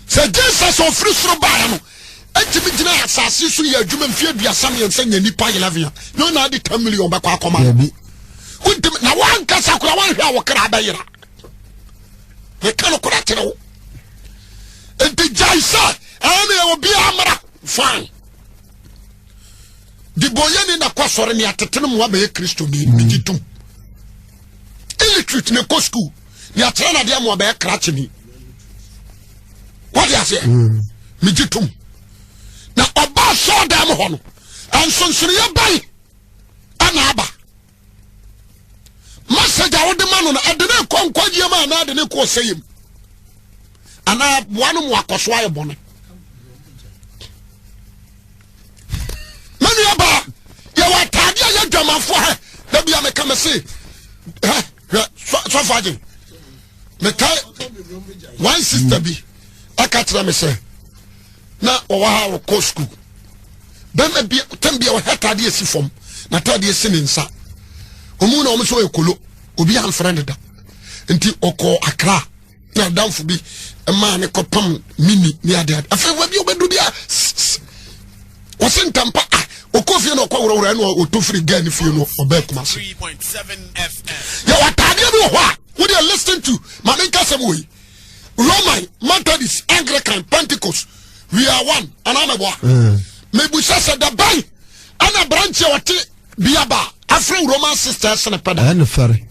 Sɛ Jesus ofiri soro baeɛ no etimi gyina asase so yɛ adwuma mfe 33 nya nipa 11 a na ɔna adi 10 million bɛkɔ akɔma no. Wontimi na wankasa koraa wanhwɛ a wɔkra abɛyera. Meka no kora kyerɛ wo. Nti gyae sɛ ɛne obiara mmara fine. Dibɔyɛni na kɔ asɔre ne atete no mu abɛyɛ kristoni mm. megye tom. Illiterate na kɔ school ne akyerɛ no adeɛ mu abɛyɛ krakyeni. Wɔde aseɛ mm. megye tom. Na ɔba asɔɔdan mu hɔ no nsonsonoeɛ bɛn ɛna aba message a wode ma no no ɛde ne kɔ nkwagyeɛ mu anaa ɛde ne kɔ ɔsɛeɛ mu anaa boa no mu akɔ so ayɛ bɔne me nua baa yɛwɔ ataade a yɛ dwamanfoɔ hɛ da bia meka me se hɛ hwɛ sɔfo agye mekae one sister bi aka kyerɛ me sɛ na ɔwɔ ha ɔkɔ sukuu bɛrima bi tɛm bi a ɔhɛ ataadeɛ si fam na ataadeɛ si ne nsa wɔn na wɔn nso yɛ kolo obi anfrɛ ne da nti ɔkɔɔ akra na adamfo bi maa ne kɔpam mini ne ade ade afei wabi ɔbɛdu bi a wɔsi ntampa a ɔkɔ fie na ɔkɔ worɔworɔ ɛna ɔtɔ firi gɛɛ ne fie no ɔbɛɛ kuma se yɛ wɔ ataadeɛ bi wɔ hɔ a wodeɛ listen to maame nkasɛm wɔ yi. Roman, Methodist, Anglican, Pentecost, we are one. Anaa mɛboa. Mebusa sɛ da bɛn ɛna aberanteɛ a ɔte biaba afrɛ Roman sisters ne pɛ da. Ɛne fɛre.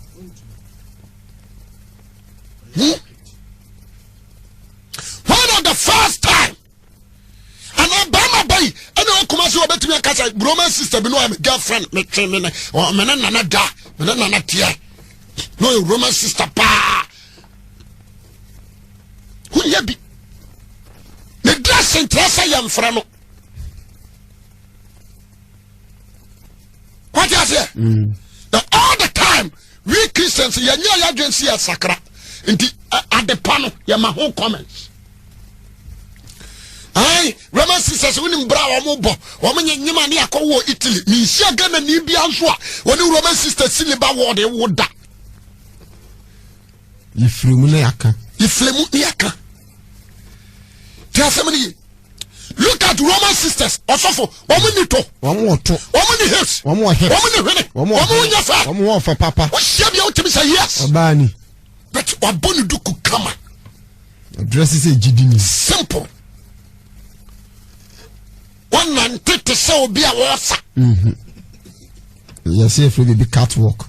When are the first time? Anaa bɛrima bɛyi ɛna ɔkuma sɛ ɔbɛtumi aka sɛ Roman sister bi no ɔyɛ me girlfriend metwe me ne me ne nana da me ne nana teɛ na ɔyɛ Roman sister paa. Wonyɛ bi. Ne dressing kyerɛ sɛ yɛmfrɛ no. Wate aseɛ? Mm. Na all the time we Christians yɛnyɛ yɛ adwene si yɛ sakra nti adepa no yɛma ho comments. Ayi Roman sisters wonim bra a wɔn bɔ wɔn nyɛ nyima ne akɔ wɔ Italy menhyia Ghana ni bia nso a wɔne Roman sisters si liba wɔde wo da. Yɛfiri mu na yɛaka. Yɛfiri mu na yɛaka. Te asɛm no ye. Look at Roman sisters. Ɔsɔfo, wɔn ni to. Wɔn wɔ to. Wɔn ni hips. Wɔn wɔ hips. Wɔn ni hwene. Wɔn wɔ nyɛ fɛ. Wɔn wɔ fɛ papa. Wɔhyia bia wotumi sɛ yes. Ɔbaa ni. But wabɔ ne duku kama. Dress sɛ gyidi ni. Simple. Wɔnante te sɛ obi a wɔresa. Mhm. Yɛsɛ efiri biribi catwalk.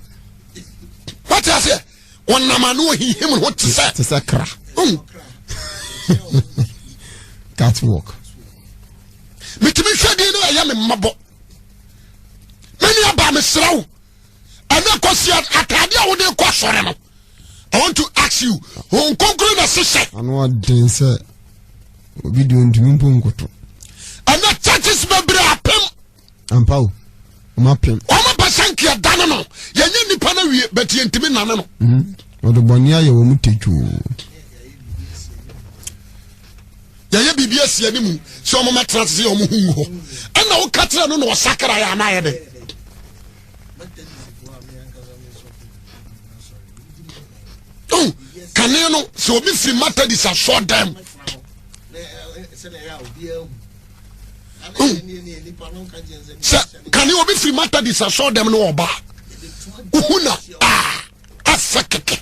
Wɔte aseɛ. Wɔnam ano ohihim ho te sɛ. Te sɛ kra. Mm. Catwalk. Metumi hwɛ din no ɛyɛ me mmɔbɔ. Me nua baa mesrɛ wo. Ɛnɛ kɔsi ataade a wode kɔ asɔre no. I want to ask you, Honhom Kronkron na hyehyɛ. Ano ɔden sɛ obi deɛ ɔntumi mpo nkoto. Ɛnɛ churches bebree apem. Ampa o, wɔn apem. Wɔn pɛ sɛ nka yɛdane no, yɛnyɛ nipa no wie, but yɛntumi nane no. Mm. Wɔde bɔne ayɛ wɔn tedwoo. Yɛyɛ biribi asi anim sɛ wɔn mɛtena ase sɛ wɔn ho ngu hɔ. Ɛna woka kyerɛ no na ɔsakra yɛ anayɛ dɛ. Oh, kane no sɛ obi firi Methodist asɔ dɛm. Sɛ kane obi firi Methodist asɔ dɛm no ɔba wohu na ah, afɛ kɛkɛ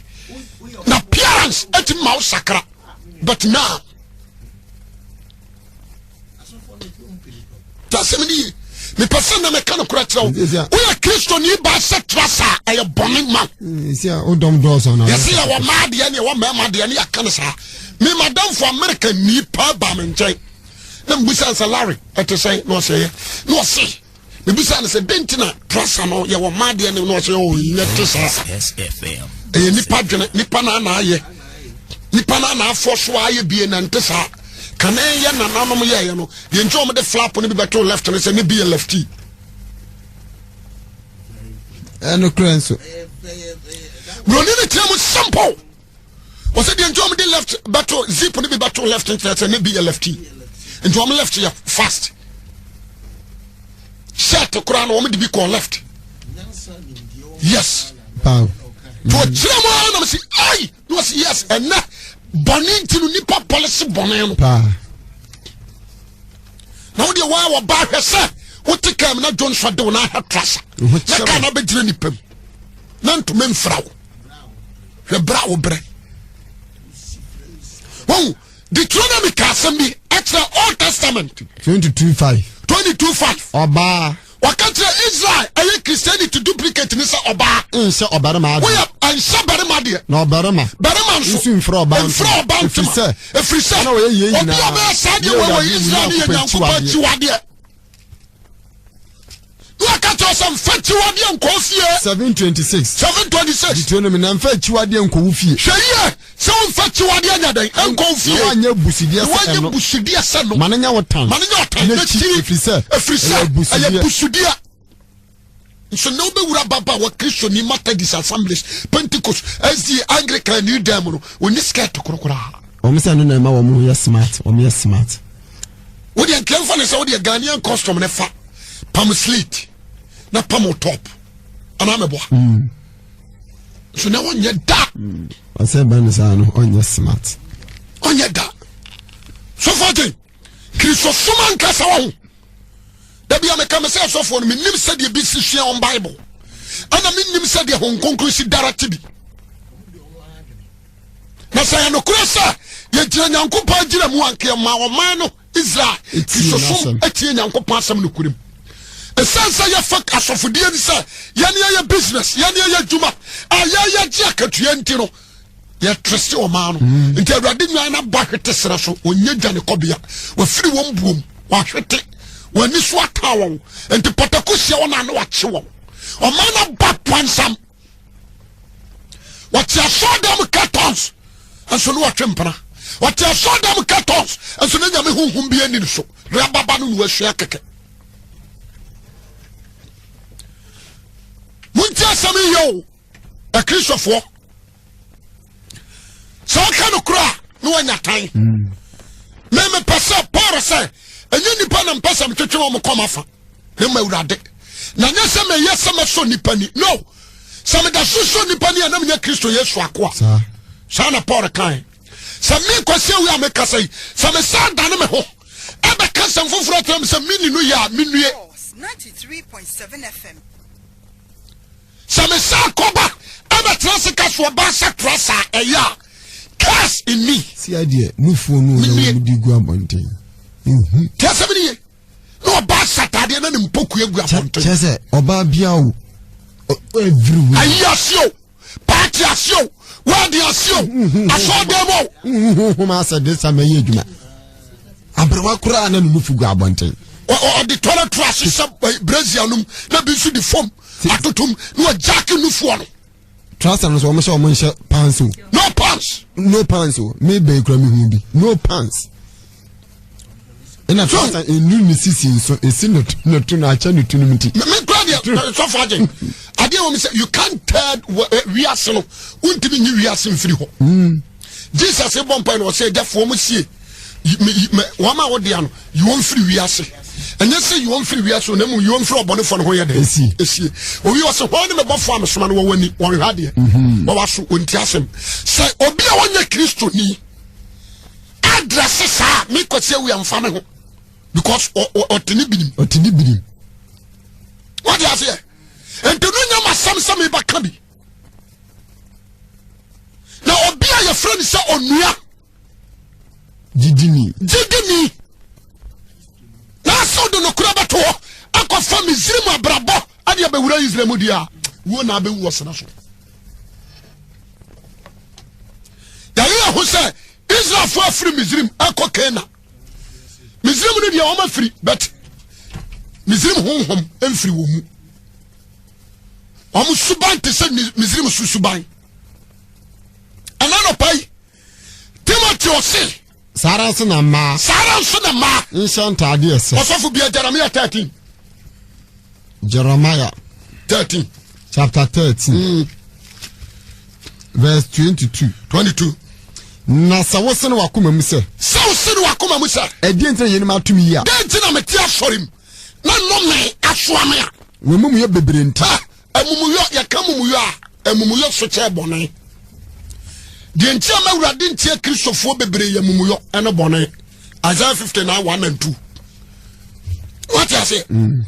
na appearance ɛtumi ma wo sakra but now tasɛm ne ye mepɛ sɛ na meka nokorɛ kyerɛ wo woyɛ kristoni baa sɛ tra saa ɛyɛ bɔne ma yɛse yɛwɔ maa deɛ ne yɛwɔ mmarima deɛ ne yɛaka no saa me madamfo amerika ni paa baa me nkyɛn na mebusa sɛ larry ɛte sɛn na ɔsɛ yɛ na ɔse mebisa no sɛ dɛn nti na trasa no yɛwɔ mmaa deɛ ne na ɔsɛ ɔ nyɛ te saa ɛyɛ nipa dwene nipa na ana ayɛ nipa na ana afɔ so ayɛ bie na nte saa kane yɛ nananom yɛɛyɛ no deɛ nti wɔn de flap no bi bɛto left no sɛ ne bi yɛ lefty ɛno kura nso buroni no kyerɛ mu simple wɔsɛ deɛ nti wɔn de left bɛto zip no bi bɛto left nkyerɛ sɛ ne bi yɛ lefty nti wɔn left yɛ fast shirt koraa na wɔn de bi kɔ left yes to ɔkyerɛ mu ara nam si ayi na wɔsi yes ɛnɛ bɔnne nti no nipa pɔlisi bɔnne no na wɔn deɛ wɔn a wɔba ahwɛ sɛ wote kaa mu na johnson de wɔn ahwɛ trasa na kaa na bɛgyina nipa mu na ntoma mfira wo. Hwɛ berɛ a wobrɛ. Wɔn Deuteronomy ka asɛm bi ɛkyerɛ Old Testament. 22:5. 22:5. Ɔbaa. Wɔka kyerɛ Israel ɛyɛ Christianity duplicate ne sɛ ɔbaa. Nhyɛ ɔbarima adeɛ. Woyɛ nhyɛ barima deɛ. Na ɔbarima. Barima nso. Nso mfira ɔbaa ntoma. Mfira ɔbaa ntoma. Efiri sɛ. Efiri sɛ. Ɔna wɔyɛ yie nyinaa. Obi a ɔbɛyɛ saa deɛ wɔ wɔ Israel ne yɛ Nyankopɔn akyiwadeɛ. Na ɔka kyerɛ sɛ mfa akyiwadeɛ nkɔ fie. 726. 726. Deuteronomy na mfa akyiwadeɛ nkɔ wo fie. Hwɛ yie sɛ womfa akyiwadeɛ nya dɛn nkɔ wo fie. Na woanyɛ abusudeɛ sɛ ɛno. Na woanyɛ abusudeɛ sɛ no. Ma no nyɛ wo tan. Ma no nyɛ ɔtan. Na kyi ɛfiri sɛ. Ɛfiri sɛ ɛyɛ abusudeɛ. Nso na wobɛwura baba wɔ Kristoni Methodist Assemblies Pentecost SDA Anglican ni dan mu no wɔnni skirt korokoraa. Wɔn sɛ ɛno na ɛma wɔn yɛ smart wɔn yɛ smart. Wodeɛ nka mfa ne sɛ wodeɛ Ghanaian custom ne fa pam slit na pam wo top anaa mɛboa. Mm. Nso na wɔnyɛ da. Mm. Ɔsɛ ba ne saa no ɔnyɛ smart. Ɔnyɛ da. Sɔfo gye Kristosom ankasa wɔ ho. Da bi a meka me sɛ asɔfoɔ no menim sɛdeɛ bi si sua wɔn Bible ɛna menim sɛdeɛ Honhom Kronkron si dara te bi. Na sɛ yɛ nokorɛ sɛ yɛgyina Nyankopɔn agyina mu anka yɛma ɔman no Israel Kristosom atie Nyankopɔn asɛm nokorɛ mu. Ɛsiane sɛ yɛfa asɔfodie no sɛ yɛne yɛyɛ business yɛne yɛyɛ adwuma a yɛyɛ gye akatua nti no yɛtrɛse ɔman no mm. nti awurade nwan no abɔ ahwete serɛ so wɔnyɛ dwane kɔbea wɔafiri wɔn buom wɔahwete wɔn ani so ataa wɔn nti pɔtako hyia wɔn a na wɔakye wɔn ɔman no aba pansam wɔte asɔɔdan mu cartons nso ne wɔtwe mpena. Ɔte asɔɔdan cartons nso ne nyame honhom bi ani so. Rababa no na wasua kɛkɛ. Monti asɛm yi yɛ o, akristofoɔ. Sɛ ɔka no koro a na wanya tan. Mm. Me mepɛ sɛ Paul sɛ ɛnyɛ nipa na mpɛ sɛ metwetwe wɔn kɔm afa na ma awurade na nyɛ sɛ meyɛ sɛ mɛsɔ nipa ni no sɛ meda so sɔ nipa ni a na menyɛ Kristo Yesu akoa saa na Paul kae sɛ me Kwasi Awi a mekasa yi sɛ mesan dane me ho ɛbɛka sɛm foforɔ kyerɛ me sɛ menni no yɛ a menue sɛ mesan kɔba ɛbɛtena se ka so ɔbaa sɛ tra saa ɛyɛ a curse in me. Si adeɛ nufuo no na wɔn di gu abɔnten. Tí a sɛ mi ni ye na ɔbaa hyɛ ataadeɛ na ne mpokua gu abɔnten. Kyɛ sɛ ɔbaa bia o everywhere. Ayi ase o paati ase o wɛɛdi ase o asɔɔdan mu o. Honhom asɛ de sa mɛyɛ adwuma. Aberewa koraa na ne nufu gu abɔnten. Ɔde tɔrɔ to ahyehyɛ brazier nom na bi nso de fam atotom na ɔgyaake nufoɔ no. Trasa no so wɔn hyɛ wɔn nhyɛ pants o. No pants. No pants o. Mi bɛyi kura mi hu bi. No pants. Ɛna trasa enu ne sisi nso esi ne ne to na akyɛ ne to no mu ti. Mi kura deɛ sɔfo agye adeɛ wɔn sɛ you can't tell eh, wiase no wuntumi nyi wiase nfiri hɔ. Hmm. Jesus bɔ mpa na ɔsɛ ɛgya fo wɔn sie wɔn a wɔde ano yi wɔn firi wiase ɛnyɛ sɛ yi wɔn firi wiase o na mu yi wɔn firi ɔbɔnefoɔ no ho yɛ dɛ esie owi ɔsɛ hɔn ne mɛbɔfoɔ a mesoma no wɔwɔ ani wɔn hwɛ adeɛ mhm. wɔwɔ aso wɔn ti asɛm sɛ obi a wɔnyɛ kristo ni adrɛse saa mi kɔsi awi anfa ne ho because ɔte ne binim ɔte ne binim wɔde aseɛ nti no nyɛ ma sɛm sɛ mi ba ka bi na obi a yɛfrɛ no sɛ onua. Gyidini. Gyidini. Na sɛ wode nokorɛ bɛto hɔ akɔfa Misrim abrabɔ ade abɛwura Israel mu deɛ a, wuo na abɛwu wɔ sena so. Yɛayɛ ho sɛ Israelfoɔ afiri Misrim akɔ Kana. Misrim no deɛ wɔn afiri but Misrim honhom mfiri wɔn mu. Wɔn suban te sɛ Misrim so suban. Ɛna nɔpa yi Timothy ɔse. Saa ara nso na mmaa. Saa ara nso na mmaa. Nhyɛ ntaade ɛsɛ. Ɔsɔfo bia Jeremiah 13. Jeremiah. 13. Chapter 13. Mm. Verse 22. 22. Na sɛ wose no wakoma mu sɛ. Sɛ wose no wakoma mu sɛ. Ɛdeɛ nti na yeinom ato me yi a. Deɛ nti na mete asɔre mu na nnome asoa me a. Wɔn amumuyɛ bebree nti. Amumuyɔ, yɛka amumuyɔ a, amumuyɔ so kyɛ bɔne. Deɛ nti a ma Awurade ntie Kristofoɔ bebree yɛ amumuyɔ ɛne bɔne. Isaiah 59 1 and 2. Wate aseɛ? Mm.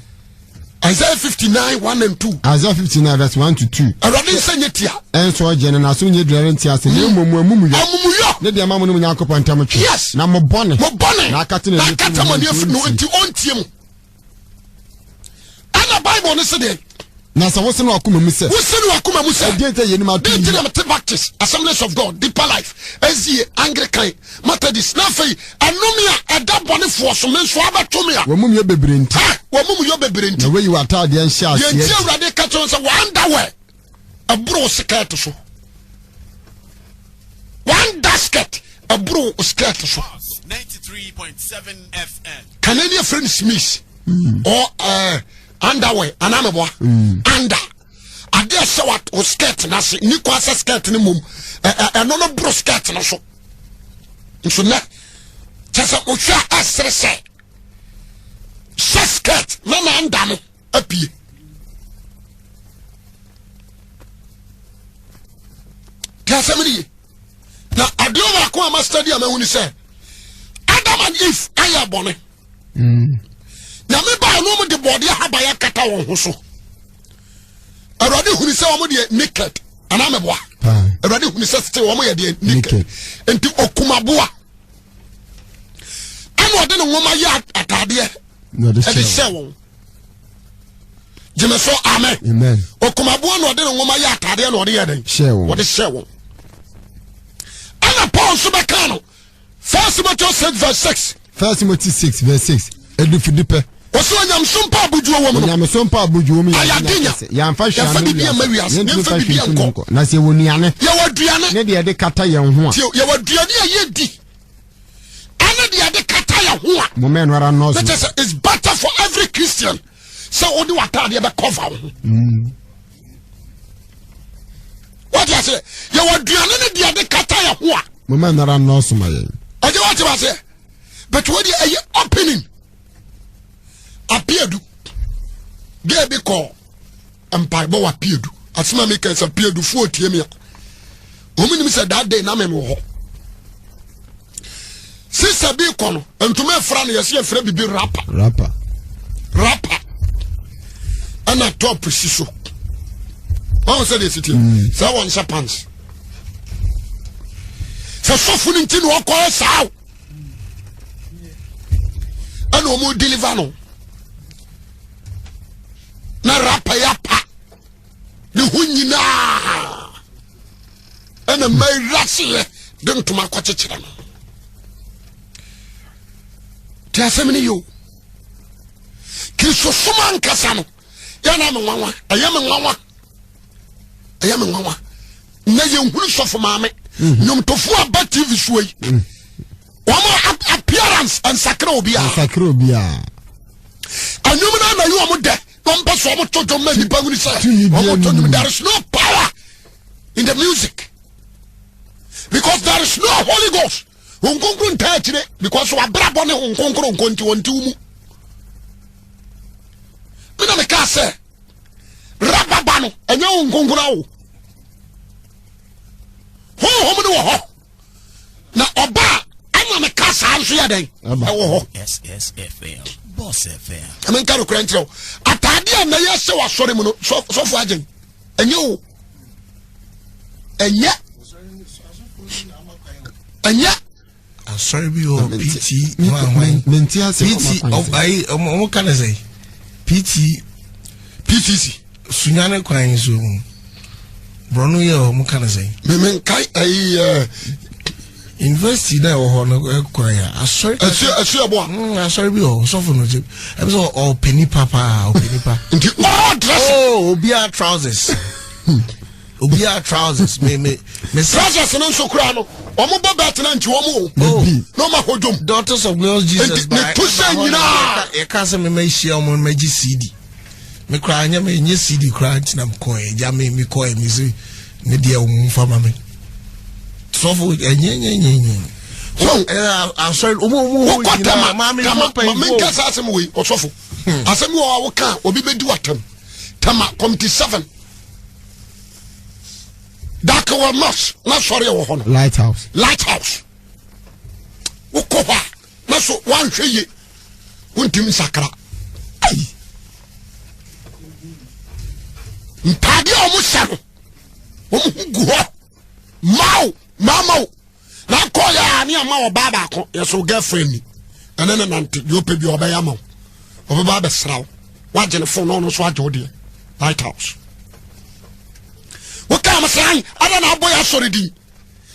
Isaiah 59 1 and 2. Isaiah 59 verse 1 to 2. Awurade nsa nyɛ tia. Ɛnso ɔgye no n'aso nyɛ dura nti ase na mmom mo amumuyɔ. Amumuyɔ. Ne deɛ ma mo ne mo Nyankopɔn ntam twe. Yes. Na mo bɔne. Mo bɔne. Na akate n'ani afiri no nti ɔntie mo. ɛna bible no se deɛ na sɛ wose no wakoma mu sɛ wose no wakoma mu sɛ ɛdeɛ nti yɛnim ato yi na mete baptist assemblies of god deeper life sda anglican methodist na afei ɛnome a ɛda bɔnefoɔ so me nso abɛto me a wɔn mu yɛ bebree nti wɔn mu yɛ bebree nti na wɔyi wɔ ataadeɛ nhyɛ aseɛ yɛn ti awurade ka kyerɛ sɛ wɔn underwear ɛboro skirt so wɔn da skirt ɛboro skirt so kane ne yɛfrɛ no smith mm. or uh, underwear anaa meboa mm. under adeɛ sɛ wo skirt no ase ni kwan sɛ skirt no mmom ɛno no boro skirt no so nso nɛ kyɛ sɛ wohwɛ a ɛsere sɛ hyɛ skirt na na anda no apue te asɛm no ye na adeɛ baako a ma study a mahu ne sɛ Adam and Eve ayɛ bɔne mm. nyame baa no ɔmo de bɔɔde ahaban akata wɔn ho so awurade hunu sɛ wɔn deɛ naked anaa mɛboa awurade hunu sɛ still wɔn yɛ deɛ naked nti okumaboa ɛna ɔde ne nwoma yɛ ataadeɛ ɛde hyɛ wɔn gyeme so amen okumaboa na ɔde ne nwoma yɛ ataadeɛ na ɔde yɛ dɛn ɔde hyɛ wɔn ɛna paul nso bɛka no first timothy 6 verse 6 first timothy 6 verse 6 adifudepɛ wɔsɛ onyamesom pa abodwoɔ wɔ mu no onyamesom pa abodwoɔ mu yɛadenya yɛmfa hwɛ biribi amma wiase yɛmfa biribi ankɔ na sɛ yɛwɔ nnuane yɛwɔ aduane ne deɛ yɛde kata yɛn ho a yɛwɔ aduane a yɛdi. deɛ de kata yɛ ho a. Mo mɛnu ara nɔɔso. Ne kyɛ sɛ it's better for every Christian sɛ wode w'ataadeɛ bɛ cover wo ho. Wate aseɛ yɛwɔ aduane ne deɛ de kata yɛ ho a. Mo mɛnu ara nɔɔso ma yɛn. Ɛgye wate aseɛ but wɔ deɛ ɛyɛ opening apeadu gɛɛ bi kɔɔ. Mpaebɔ wɔ apiedu. Asɛm a meka sɛ apiedufoɔ tie me a, wɔn nim sɛ that day na mem wɔ hɔ. Sisa bi kɔ no, ntoma efra no yɛsɛ yɛfrɛ bibi rapa. Rapa. Rapa. Ɛna top si so. Wɔn sɛ deɛ si tie. Sɛ wɔn nhyɛ pants. Sɛ sɔfo no nti na ɔkɔ saa o. Ɛna wɔn deliver no. Na rapa yi apa ne ho nyinaa ɛna mma awuraseɛ de ntoma akɔkyekyerɛ no te asɛm no yio kristosom ankasa no yɛna me nwanwa ɛyɛ me nwanwa ɛyɛ me nwanwa na yɛnhunu sɔfo maame nnwomtofoɔ aba tv soɔ yi Wɔn appearance nsakra obiara. Nsakra obiara. Anwom no na yi wɔn dɛ na wɔn pɛ sɛ wɔn to dwom ma nipa hunu sɛ wɔn to dwom. There is no power in the music because there is no Holy Ghost. Wɔn nkonkoro ntaa akyire because wabrabɔ ne wɔn nkonkoro nko nti wɔn ti mu. Mi na mi kaa sɛ rababa no ɛnyɛ wɔn nkonkoro awo. Honhom no wɔ hɔ. na ɔba a ɛna ne ka saa nso yɛ dɛn ɛwɔ hɔ ɛme nka nokorɛ nkyerɛ wo ataade a na yɛhyɛ wɔ asɔre mu no sɔfo agyen ɛnyɛ o ɛnyɛ ɛnyɛ asɔre bi wɔ pt hwan pt ayi ɔmo ka ne sɛ pt ptc sunyane kwan so mu borɔno yɛ ɔmo ka ne sɛ meme nkae ayi yɛ university na ɛwɔ hɔ no kwan a asɔre ɛsu ɛsu ɛbɔ a mm, asɔre bi wɔ sɔfo no kyɛ ɛbi sɛ ɔpɛ nipa paa ɔpɛ nipa nti all dress oh obiara trousers obiara trousers me me me trousers no nso koraa no wɔn bɔ bɛt na nti wɔn o oh. na wɔn ahɔ dwom daughters of glorious jesus nti ne to sɛ nyinaa yɛka sɛ mema hyia wɔn ma gye cd me koraa nyɛ me nyɛ cd koraa nti na mekɔɛ gya me mekɔɛ me se ne deɛ wɔn mfa ma me sɔfo ɛnyɛ nyɛ nyɛ nyɛ asɔre ɔmo ɔmo hɔ nyinaa maame fɔ pɛn fo maame nkasa asɛm wei ɔsɔfo asɛm wɔ a woka obi bɛdi watam tama kɔmti 7 Dakewa Mosque na sɔre wɔ hɔ no. Lighthouse. Lighthouse. Wokɔ hɔ a na so wanhwɛ yie wontim nsakra. Ayi. Ntaade a wɔn hyɛ no wɔn ho gu hɔ maw mamaw na akɔ yɛ a ne ama ɔbaa baako yɛ so girlfriend ni ɛne ne nante deɛ ɔpɛ bi ɔbɛyɛ ama wo ɔbɛba abɛsra wo wagye ne fon na ɔno nso agye wo deɛ lighthouse wokaa mo sɛ an ada na abɔ yɛ asɔre din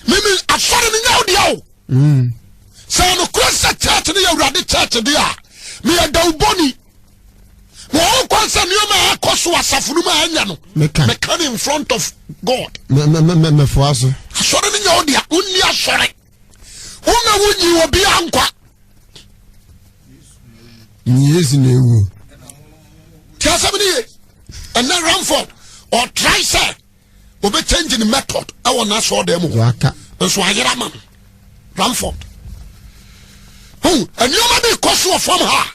mimi asɔre no nyɛ wo deɛ o sɛ nokorɛ sɛ church no yɛ awurade church deɛ a meyɛ dawubɔni wɔn kwan sɛ nneɛma a ɛkɔ so asafo no mu a ɛnyɛ no meka ne in front of God mɛfoa so asɔre no nyɛ wo dea wonni asɔre wona wonyi obiara nkwa yesu na ewu tí asɛm no ye ɛnɛ Ramford ɔtrae sɛ obe change ne method ɛwɔ n'asɔɔdan mu hɔ nso ayera ma no Ramford hu nneɛma bi kɔ so wɔ fam ha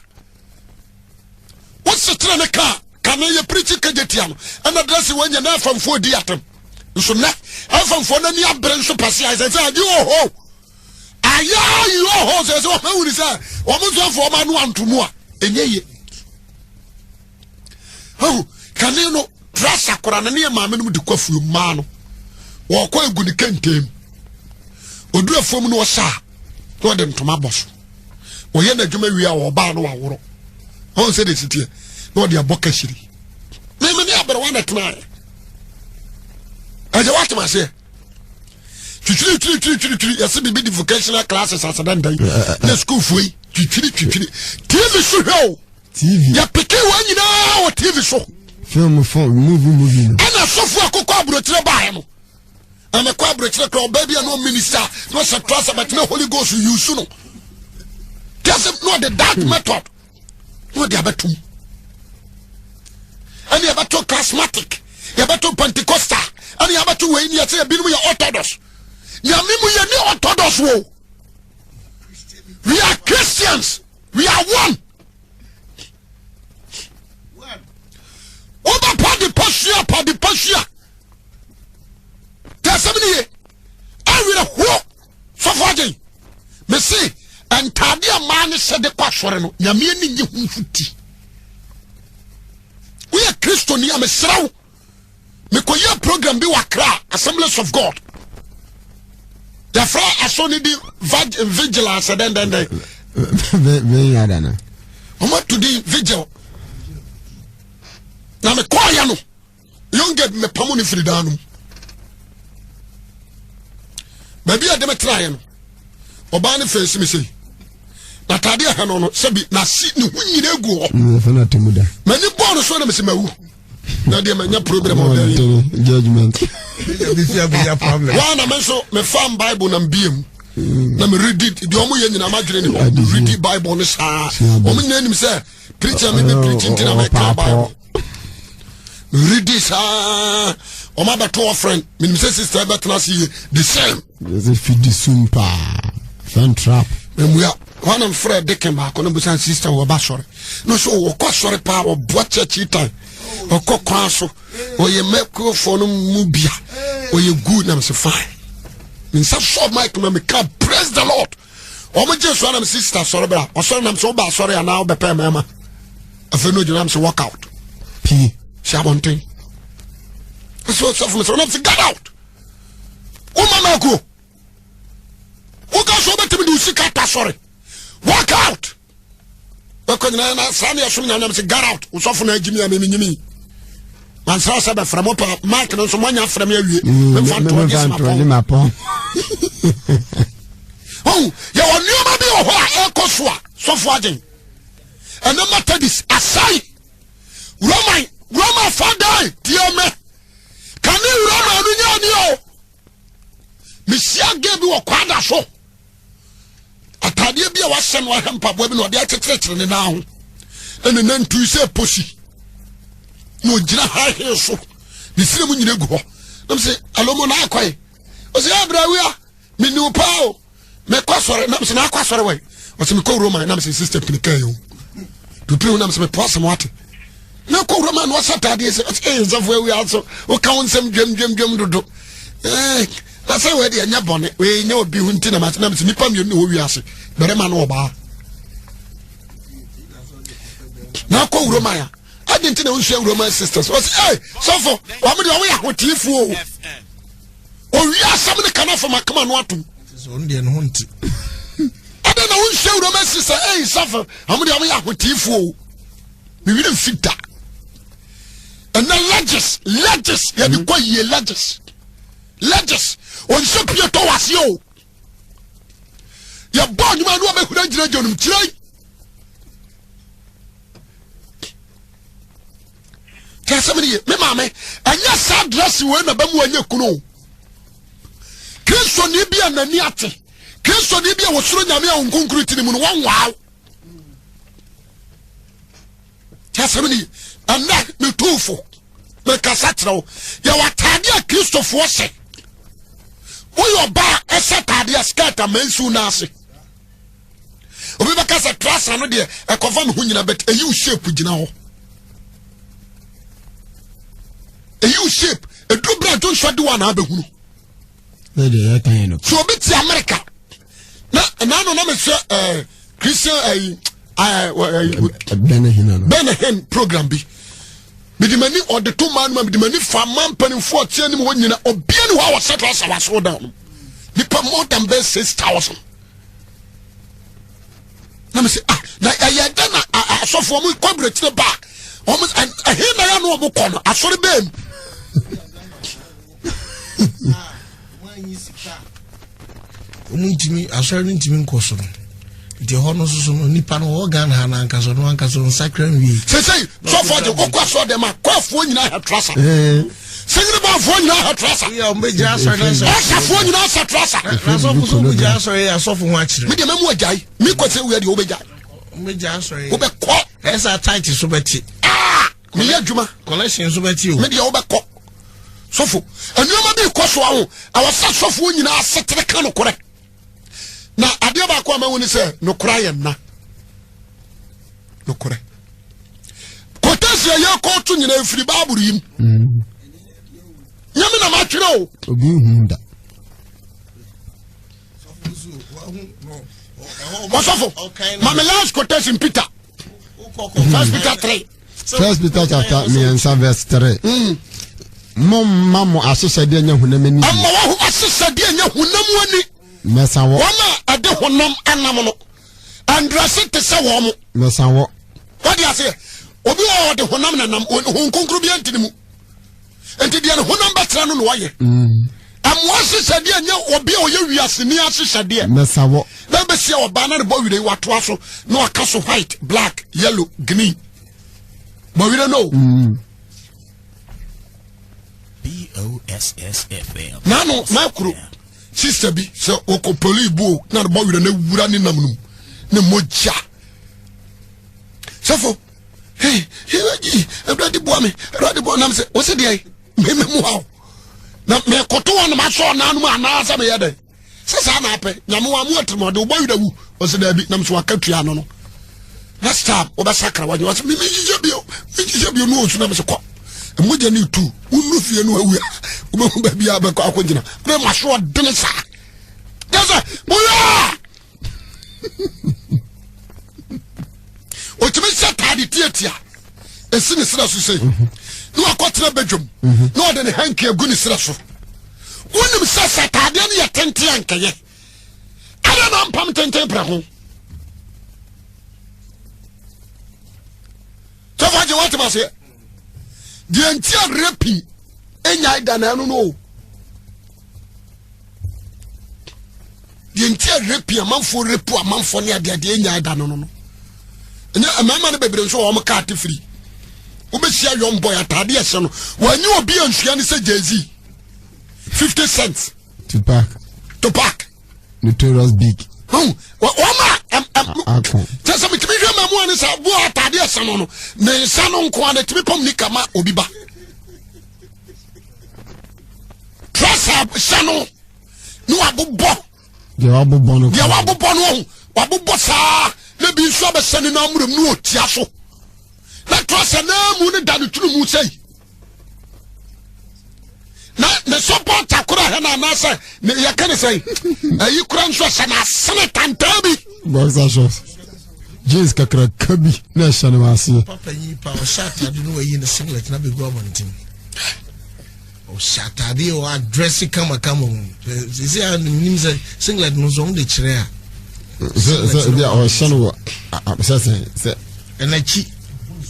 wosekyerɛ ne kaa kane yɛ pirikyi kagye tia no ɛna dress wɔnyɛ na afamfoɔ di atam nso nɛ afamfoɔ no ani abere nso pɛ se ayɛ sɛ sɛ agye wɔ hɔ ayɛ ayi wɔ hɔ sɛ sɛ wɔn ahuri sɛ wɔn nso afɔ wɔn ano anto mu a ɛnyɛ yie Ahu, kane no, dress akora no ne yɛ maame no de kɔ afuo mmaa no. Wɔkɔ egu ne kɛntɛn mu. Odu afuom no ɔhyɛ a, na ɔde ntoma bɔ so. Ɔyɛ n'adwuma wie a ɔbaa no waworɔ. Ɔn sɛ de siteɛ na ɔde abɔ kahyiri. Meme ne aberewa na tenaeɛ. Ɛsɛ woatem aseɛ. Twitwiri twitwiri twitwiri twitwiri yɛsɛ biribi de vocational classes asɛdɛndɛn ne sukuufoɔ yi twitwiri twitwiri. TV so hwɛ o. TV. Yɛpeke wɔn nyinaa wɔ TV so. Film fo movie movie no. Ɛna sɔfo akokɔ aburokyerɛ baeɛ no. Ɛna kɔ aburokyerɛ kora ɔbaa bi a na ɔminista na ɔhyɛ trasa but na Holy Ghost yusu no. Tiasɛ na ɔde that hmm. method na ɔde abɛtom ɛne yɛbɛto charismatic yɛbɛto pentecostal ɛne yɛbɛto wei ne yɛsɛ ebinom yɛ orthodox nyame mu yɛ ne orthodox wo we are christians we are one wobɛpa de pa sua pa de pa sua tɛsɛm ne ye awerɛ ho sɔfo agyen mese ntaade a maa ne hyɛ de kɔ asɔre no nyame ani nye ho mfoti woyɛ kristoni a mesrɛ wo mekɔyɛ program bi wɔ Accra Assemblies of God yɛfrɛ aso no di vigilance dɛndɛndɛn ɔmato din vigil na mekɔɔyɛ no young girl mepamo no firi dan no mu baabi a de me tenaeɛ no ɔbaa no fɛnsi me sei n'ataade ɛhɛ no no sɛbi n'ase ne ho nyina egu hɔ m'ani bɔɔ no so na mesi mawu na deɛ manya problem ɔda yi judgment waa na me nso mefa bible na mbie mu na meredi deɛ ɔmo yɛ nyina madwene ne hɔ redi bible no saa ɔmo nyina nim sɛ preacher mi bɛ preach nti na mɛka bible redi saa ɔmo abɛto ɔfrɛn menim sɛ sister bɛtena ase yie the same. yɛsɛ fidi sum paa fɛn trap. mmua wɔn na mfrɛ dekin baako na busan sister wɔba sɔre na ɔsɛ wɔkɔ asɔre paa ɔboa church tan ɔkɔ kwan so ɔyɛ mɛkurofoɔ no mu bia ɔyɛ good na mesɛ fine me nsa sɔ mic ma meka praise the lord wɔn gye so anam sista sɔre bra ɔsɔre nam sɛ ɔba asɔre anaa ɔbɛpɛ mmarima afei no gyina nam sɛ work out pii si abɔnten ɛsɛ ɔsɔfo mi sɛ ɔnam sɛ get out woma ma akuo woka sɛ wobɛtumi de wo sika ta sɔre work out bɛkɔ nyinaa na saa ne ɛsom nyame sɛ get out wosɔfo no agyimi a memenyimi mansra sɛ bɛfrɛ mo pa mark no nso moanya frɛ me awie mm, memfa ntoɔgye mapɔn ɔhu yɛwɔ nneɛma bi wɔ hɔ a ɛkɔ so a sɔfo agyen ɛnɛ methodist asɛe roman roman fa dan tie me kane roman no nyɛ ani o mehyia gay bi wɔ kwada so ataadeɛ bi a wahyɛ no ahwɛ mpaboa bi na ɔde akyekyerɛkyerɛ ne nan ho ɛna nantu sɛ posi na ɔgyina high heel so ne sire mu nyina gu hɔ nam sɛ alomo na akɔe ɔsɛ yɛ abrawia meniw paa o mekɔ asɔre nam sɛ na akɔ asɔre wɔ ɔsɛ mekɔ roma nam sɛ sister pini kaa yi o dupini ho nam sɛ mepɔ asɛm wate na kɔ roma na ɔsɛ ataadeɛ sɛ ɔsɛ ɛyɛ nsɛfo awia so woka wo nsɛm dwam dwam dwam dodo ɛɛ na sɛ wei deɛ ɛnyɛ bɔne wei nyɛ obi ho nti na mase nam sɛ nnipa mmienu na wɔ wiase barima ne ɔbaa na akɔ wuro man a adi nti na wonsua roman sisters ɔsɛ ee sɔfo wɔn deɛ wɔyɛ ahoteefoɔ o owi asɛm ne kana fam akama no atom adi na wonsua roman sisters ee sɔfo wɔn deɛ wɔyɛ ahoteefoɔ o mewere mfi da ɛnɛ legis legis yɛde kɔ yie legis legis ɔnhyɛ pie tɔ waseɛ o yɛbɔ nnwuma no ɔbɛhura gyinagyina nom kyerɛ tí asɛm no ye me maame ɛnyɛ saa dressing wei na bɛmu anyɛ kunu o kristoni bi a n'ani ate kristoni bi a wɔsoro nyame a nkonkuru ti ne mu no wɔnwaaw tí asɛm no ye ɛnɛ metuufo mekasa kyerɛ wo yɛwɔ ataade a kristofoɔ hyɛ woyɛ ɔbaa ɛhyɛ ataade a skirt a mansiw no ase obi bɛka sɛ trasa no deɛ ɛkɔfa me ho nyina but ɛyi wo shape gyina hɔ ɛyi wo shape ɛduru berɛ a dwonsɔ de wo anaa bɛhunu so obi te America na ɛna no na mehwɛ ɛɛ Christian ɛyi ɛɛ Ben Hinn program bi mede m'ani ɔde to maa no ma mede m'ani fa ma mpanimfoɔ ɔte anim hɔ nyina obia ne hɔ a wɔsɛ trasa waso down no nipa more than bɛɛ 6000 na mese ah na ɛyɛ dɛ na asɔfoɔ mo kɔ aburokyire ba wɔn ɛhe na yɛ no wɔn kɔ no asɔre bɛɛ mu. Wɔn ntumi asɔre no ntumi nkɔ so no nti ɛhɔ no nso no nipa no wɔ Ghana ha n'ankasa ɔno ankasa nsakra nwie. sese sɔfo de okɔ asɔ dɛm a kɔfoɔ nyinaa hɛ trasa singiri bɔ. Malamfoɔ nyinaa hɛ trasa. Ɔsafoɔ nyinaa sɛ trasa. Medeɛ mɛmu agyae. Mekɔ sɛ wia deɛ wobɛgyae. Wobɛkɔ. Ɛsɛ tight so bɛte. Ah! Meyɛ adwuma. Collection so bɛte o. Medeɛ wobɛkɔ. Sɔfo, nneɛma bi kɔ so aho. Ɛwɔ sɛ sɔfoɔ nyinaa setere ka nokorɛ. Na adeɛ baako a mahu ne sɛ nokorɛ ayɛ nna. Nokorɛ. Kɔtɛsi a yɛkɔɔto nyinaa ɛfiri Bible yi mu. Mm. Nyame na matwerɛ o. Obi nhu da. Ɔsɔfo, ma me last quotation Peter. First Peter 3. First Peter chapter mmiɛnsa verse 3. Mm. Momma mo ahyehyɛdeɛ nyɛ honam ani. Ɛmma wɔn ahyehyɛdeɛ nyɛ honam ani. Mɛsa wɔ. Wɔn a ɛde honam anam no, ɛndrɛse te sɛ wɔn. Mɛsa wɔ. Wɔde aseɛ, obi wɔ ɔde honam na nam, honhom kronkron bi ntini mu. Nti deɛ ne honam bɛkyerɛ no na ɔyɛ. Mm. Ɛmoa ahyehyɛdeɛ nyɛ obi a ɔyɛ wiaseni ahyehyɛdeɛ. Mɛsa wɔ. Na bɛsia ɔbaa na ne bɔ werɛ watoa so na waka so white, black, yellow, green. Bɔ werɛ no. Mm. BOSSFM. Nano makuro sister bi sɛ wɔkɔ poli buo na ne bɔ werɛ no awura ne nam no mu ne mogya. Sɛfo hey hey awurade boa me awurade boa nam sɛ wɔsɛ deɛ meme mu ha na mekoto hɔ na masɔ ɔnan no mu anaasɛ meyɛ dɛn sɛ saa na apɛ nyame wa mu atirimɔde wobɔ werɛ wu ɔsɛ daabi nam so waka tua no no next time wobɛsakra wadwe wɔsɛ meme nhyehyɛ bio menhyehyɛ bio ne ɔsu nam sɛ kɔ mogya ne tu wonnu fie no awu a wobɛhu baabi a bɛkɔ akɔgyina na maso ɔdene saa kyɛ sɛ moyɛ ɔtumi hyɛ taade tiatia ɛsi ne serɛ so sei mhm. na wakɔtena badwam mhm. na ɔde ne hanki agu ne serɛ so wonim sɛ sɛ taadeɛ no yɛ tenten ankɛyɛ ɛna na mpam tenten prɛ ho sɔfo agye woatem aseɛ deɛ nti a rapi ɛnyae da na ɛno no o deɛ nti a rapi amanfoɔ rapu amanfoɔ ne adeadeɛ nyaa da no no no ɛnyɛ mmarima no bebree nso wɔn kaa te firi wobɛhyia young boy ataade ɛhyɛ no wɔanyi obi ansua ne sɛ jay-z 50 cent Tupac Tupac Notorious Big wɔn a kyɛ sɛ metumi hwɛ ma mu a ne sɛ boa ataade ɛhyɛ no no ne nsa no nko a na ɛtumi pam nika ma obi ba trɔsa hyɛ no ne wabobɔ deɛ wabobɔ no deɛ wabobɔ no ɔho wabobɔ saa na bi nso abɛhyɛ ne nan mmerɛm ne ɔtia so na trɔsa naa mu ne da ne tunu mu sɛi na ne sɔpɔta kora hɛ no anaasɛ ne yɛka ne sɛn ayi kora nso ɛhyɛ no asene tantaa bi boxer shorts jeans kakraka bi na ɛhyɛ no aseɛ papa yi pa ɔhyɛ atade no wayi ne singlet na bɛgu abɔnten ɔhyɛ atade ɔ adrɛse kamakama mu sisi a nim sɛ singlet no nso ɔmo de kyerɛ a sɛ sɛ ebi a ɔhyɛ no wɔ sɛ sɛ sɛ ɛn'akyi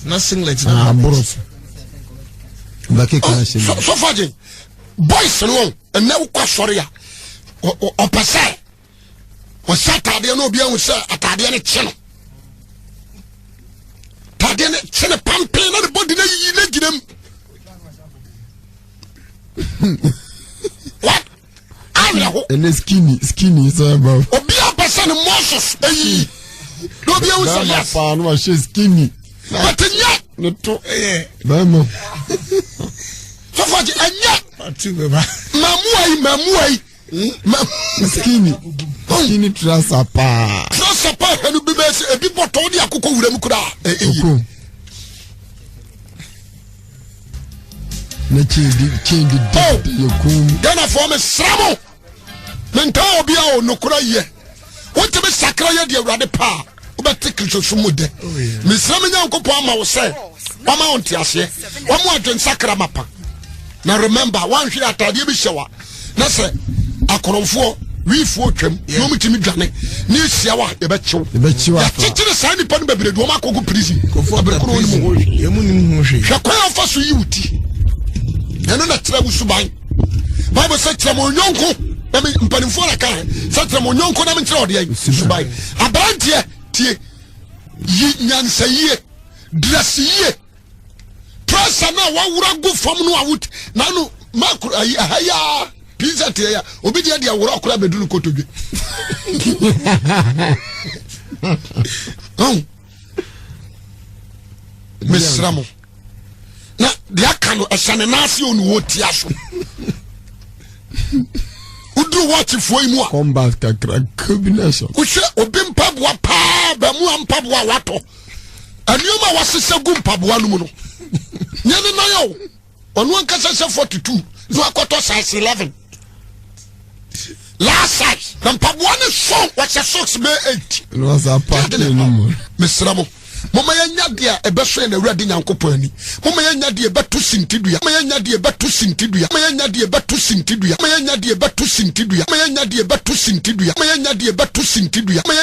na singlet na aboro so bɛkeka ahyɛ mu sɔfo agye boys no wɔn ɛnɛ wokɔ asɔre a ɔpɛ sɛ ɔhyɛ ataadeɛ no obi ahu sɛ ataadeɛ no kye no ataadeɛ no kye no pampen na ne bɔdi no ayiyi no agyina mu what awerɛho ɛnɛ skinny skinny sɛ ɛba obi apɛ sɛ ne mɔsos ayiyi na obi ahu sɛ yes paa no wahyɛ skinny but nyɛ ne to bɛrima sɔfo agye ɛnyɛ mamuai mamuai skinny skinny trasa paa trasa paa hwɛ no bi bɛyɛ sɛ ebi bɔtɔ wode akokɔ wura mu koraa ɛyɛ na change change oh! di yɛ kɔn mu ghanafoɔ mesrɛ mo mentaa obi a o nokora yɛ wotumi sakra yɛ deɛ awurade paa wobɛte kristosom mu dɛ oh, mesrɛ me nyankopɔn ama wo sɛ wama wo nteaseɛ wama adwensakra mapa na remember woanhwere ataadeɛ bi hyɛ wa na sɛ akorɔmfoɔ wiifoɔ twam na wɔn tumi dwane ne ehyia wa yɛbɛkyew yɛkyekyere saa nipa no bebree de wɔn akɔgu prison abirikoro wɔn mu ho hwee hwɛ kwan afa so yi wo ti ɛno na kyerɛ wo suban bible sɛ kyerɛ mo nyɔnko na me mpanimfoɔ na kan sɛ kyerɛ mo nyɔnko na me nkyerɛ ɔdeɛ suban aberanteɛ tie yi nyansa yie dress yie pressure no a wawura gu fam no a wot na no. Makro ayi aha yi ara pizza teɛ ya obi deɛ deɛ worɔ koraa bɛdu no kotodwe. Ɔn mesrɛ mo na deɛ aka no ɛhyɛ ne nan ase ɔne wɔtia so woduru wɔkyefoɔ yi mu a combat kakraka bi na ɛhyɛ wohwɛ obi mpaboa paa baamu a mpaboa a watɔ nneɛma a wɔasesa gu mpaboa no mu no nyɛ ne nan o ɔno ankasa sɛ 42 na wakɔtɔ size 11 last size na mpaboa no so wɔhyɛ socks bɛyɛ 8 na wɔsa paake no mu mesrɛ mo moma yɛnya deɛ a ɛbɛsɔ yɛn awurade nyankopɔn ani moma yɛnya deɛ ɛbɛto sintidua moma yɛnya deɛ ɛbɛto sintidua moma yɛnya deɛ ɛbɛto sintidua moma yɛnya deɛ ɛbɛto sintidua moma yɛnya deɛ ɛbɛto sintidua moma yɛnya deɛ ɛbɛto sintidua.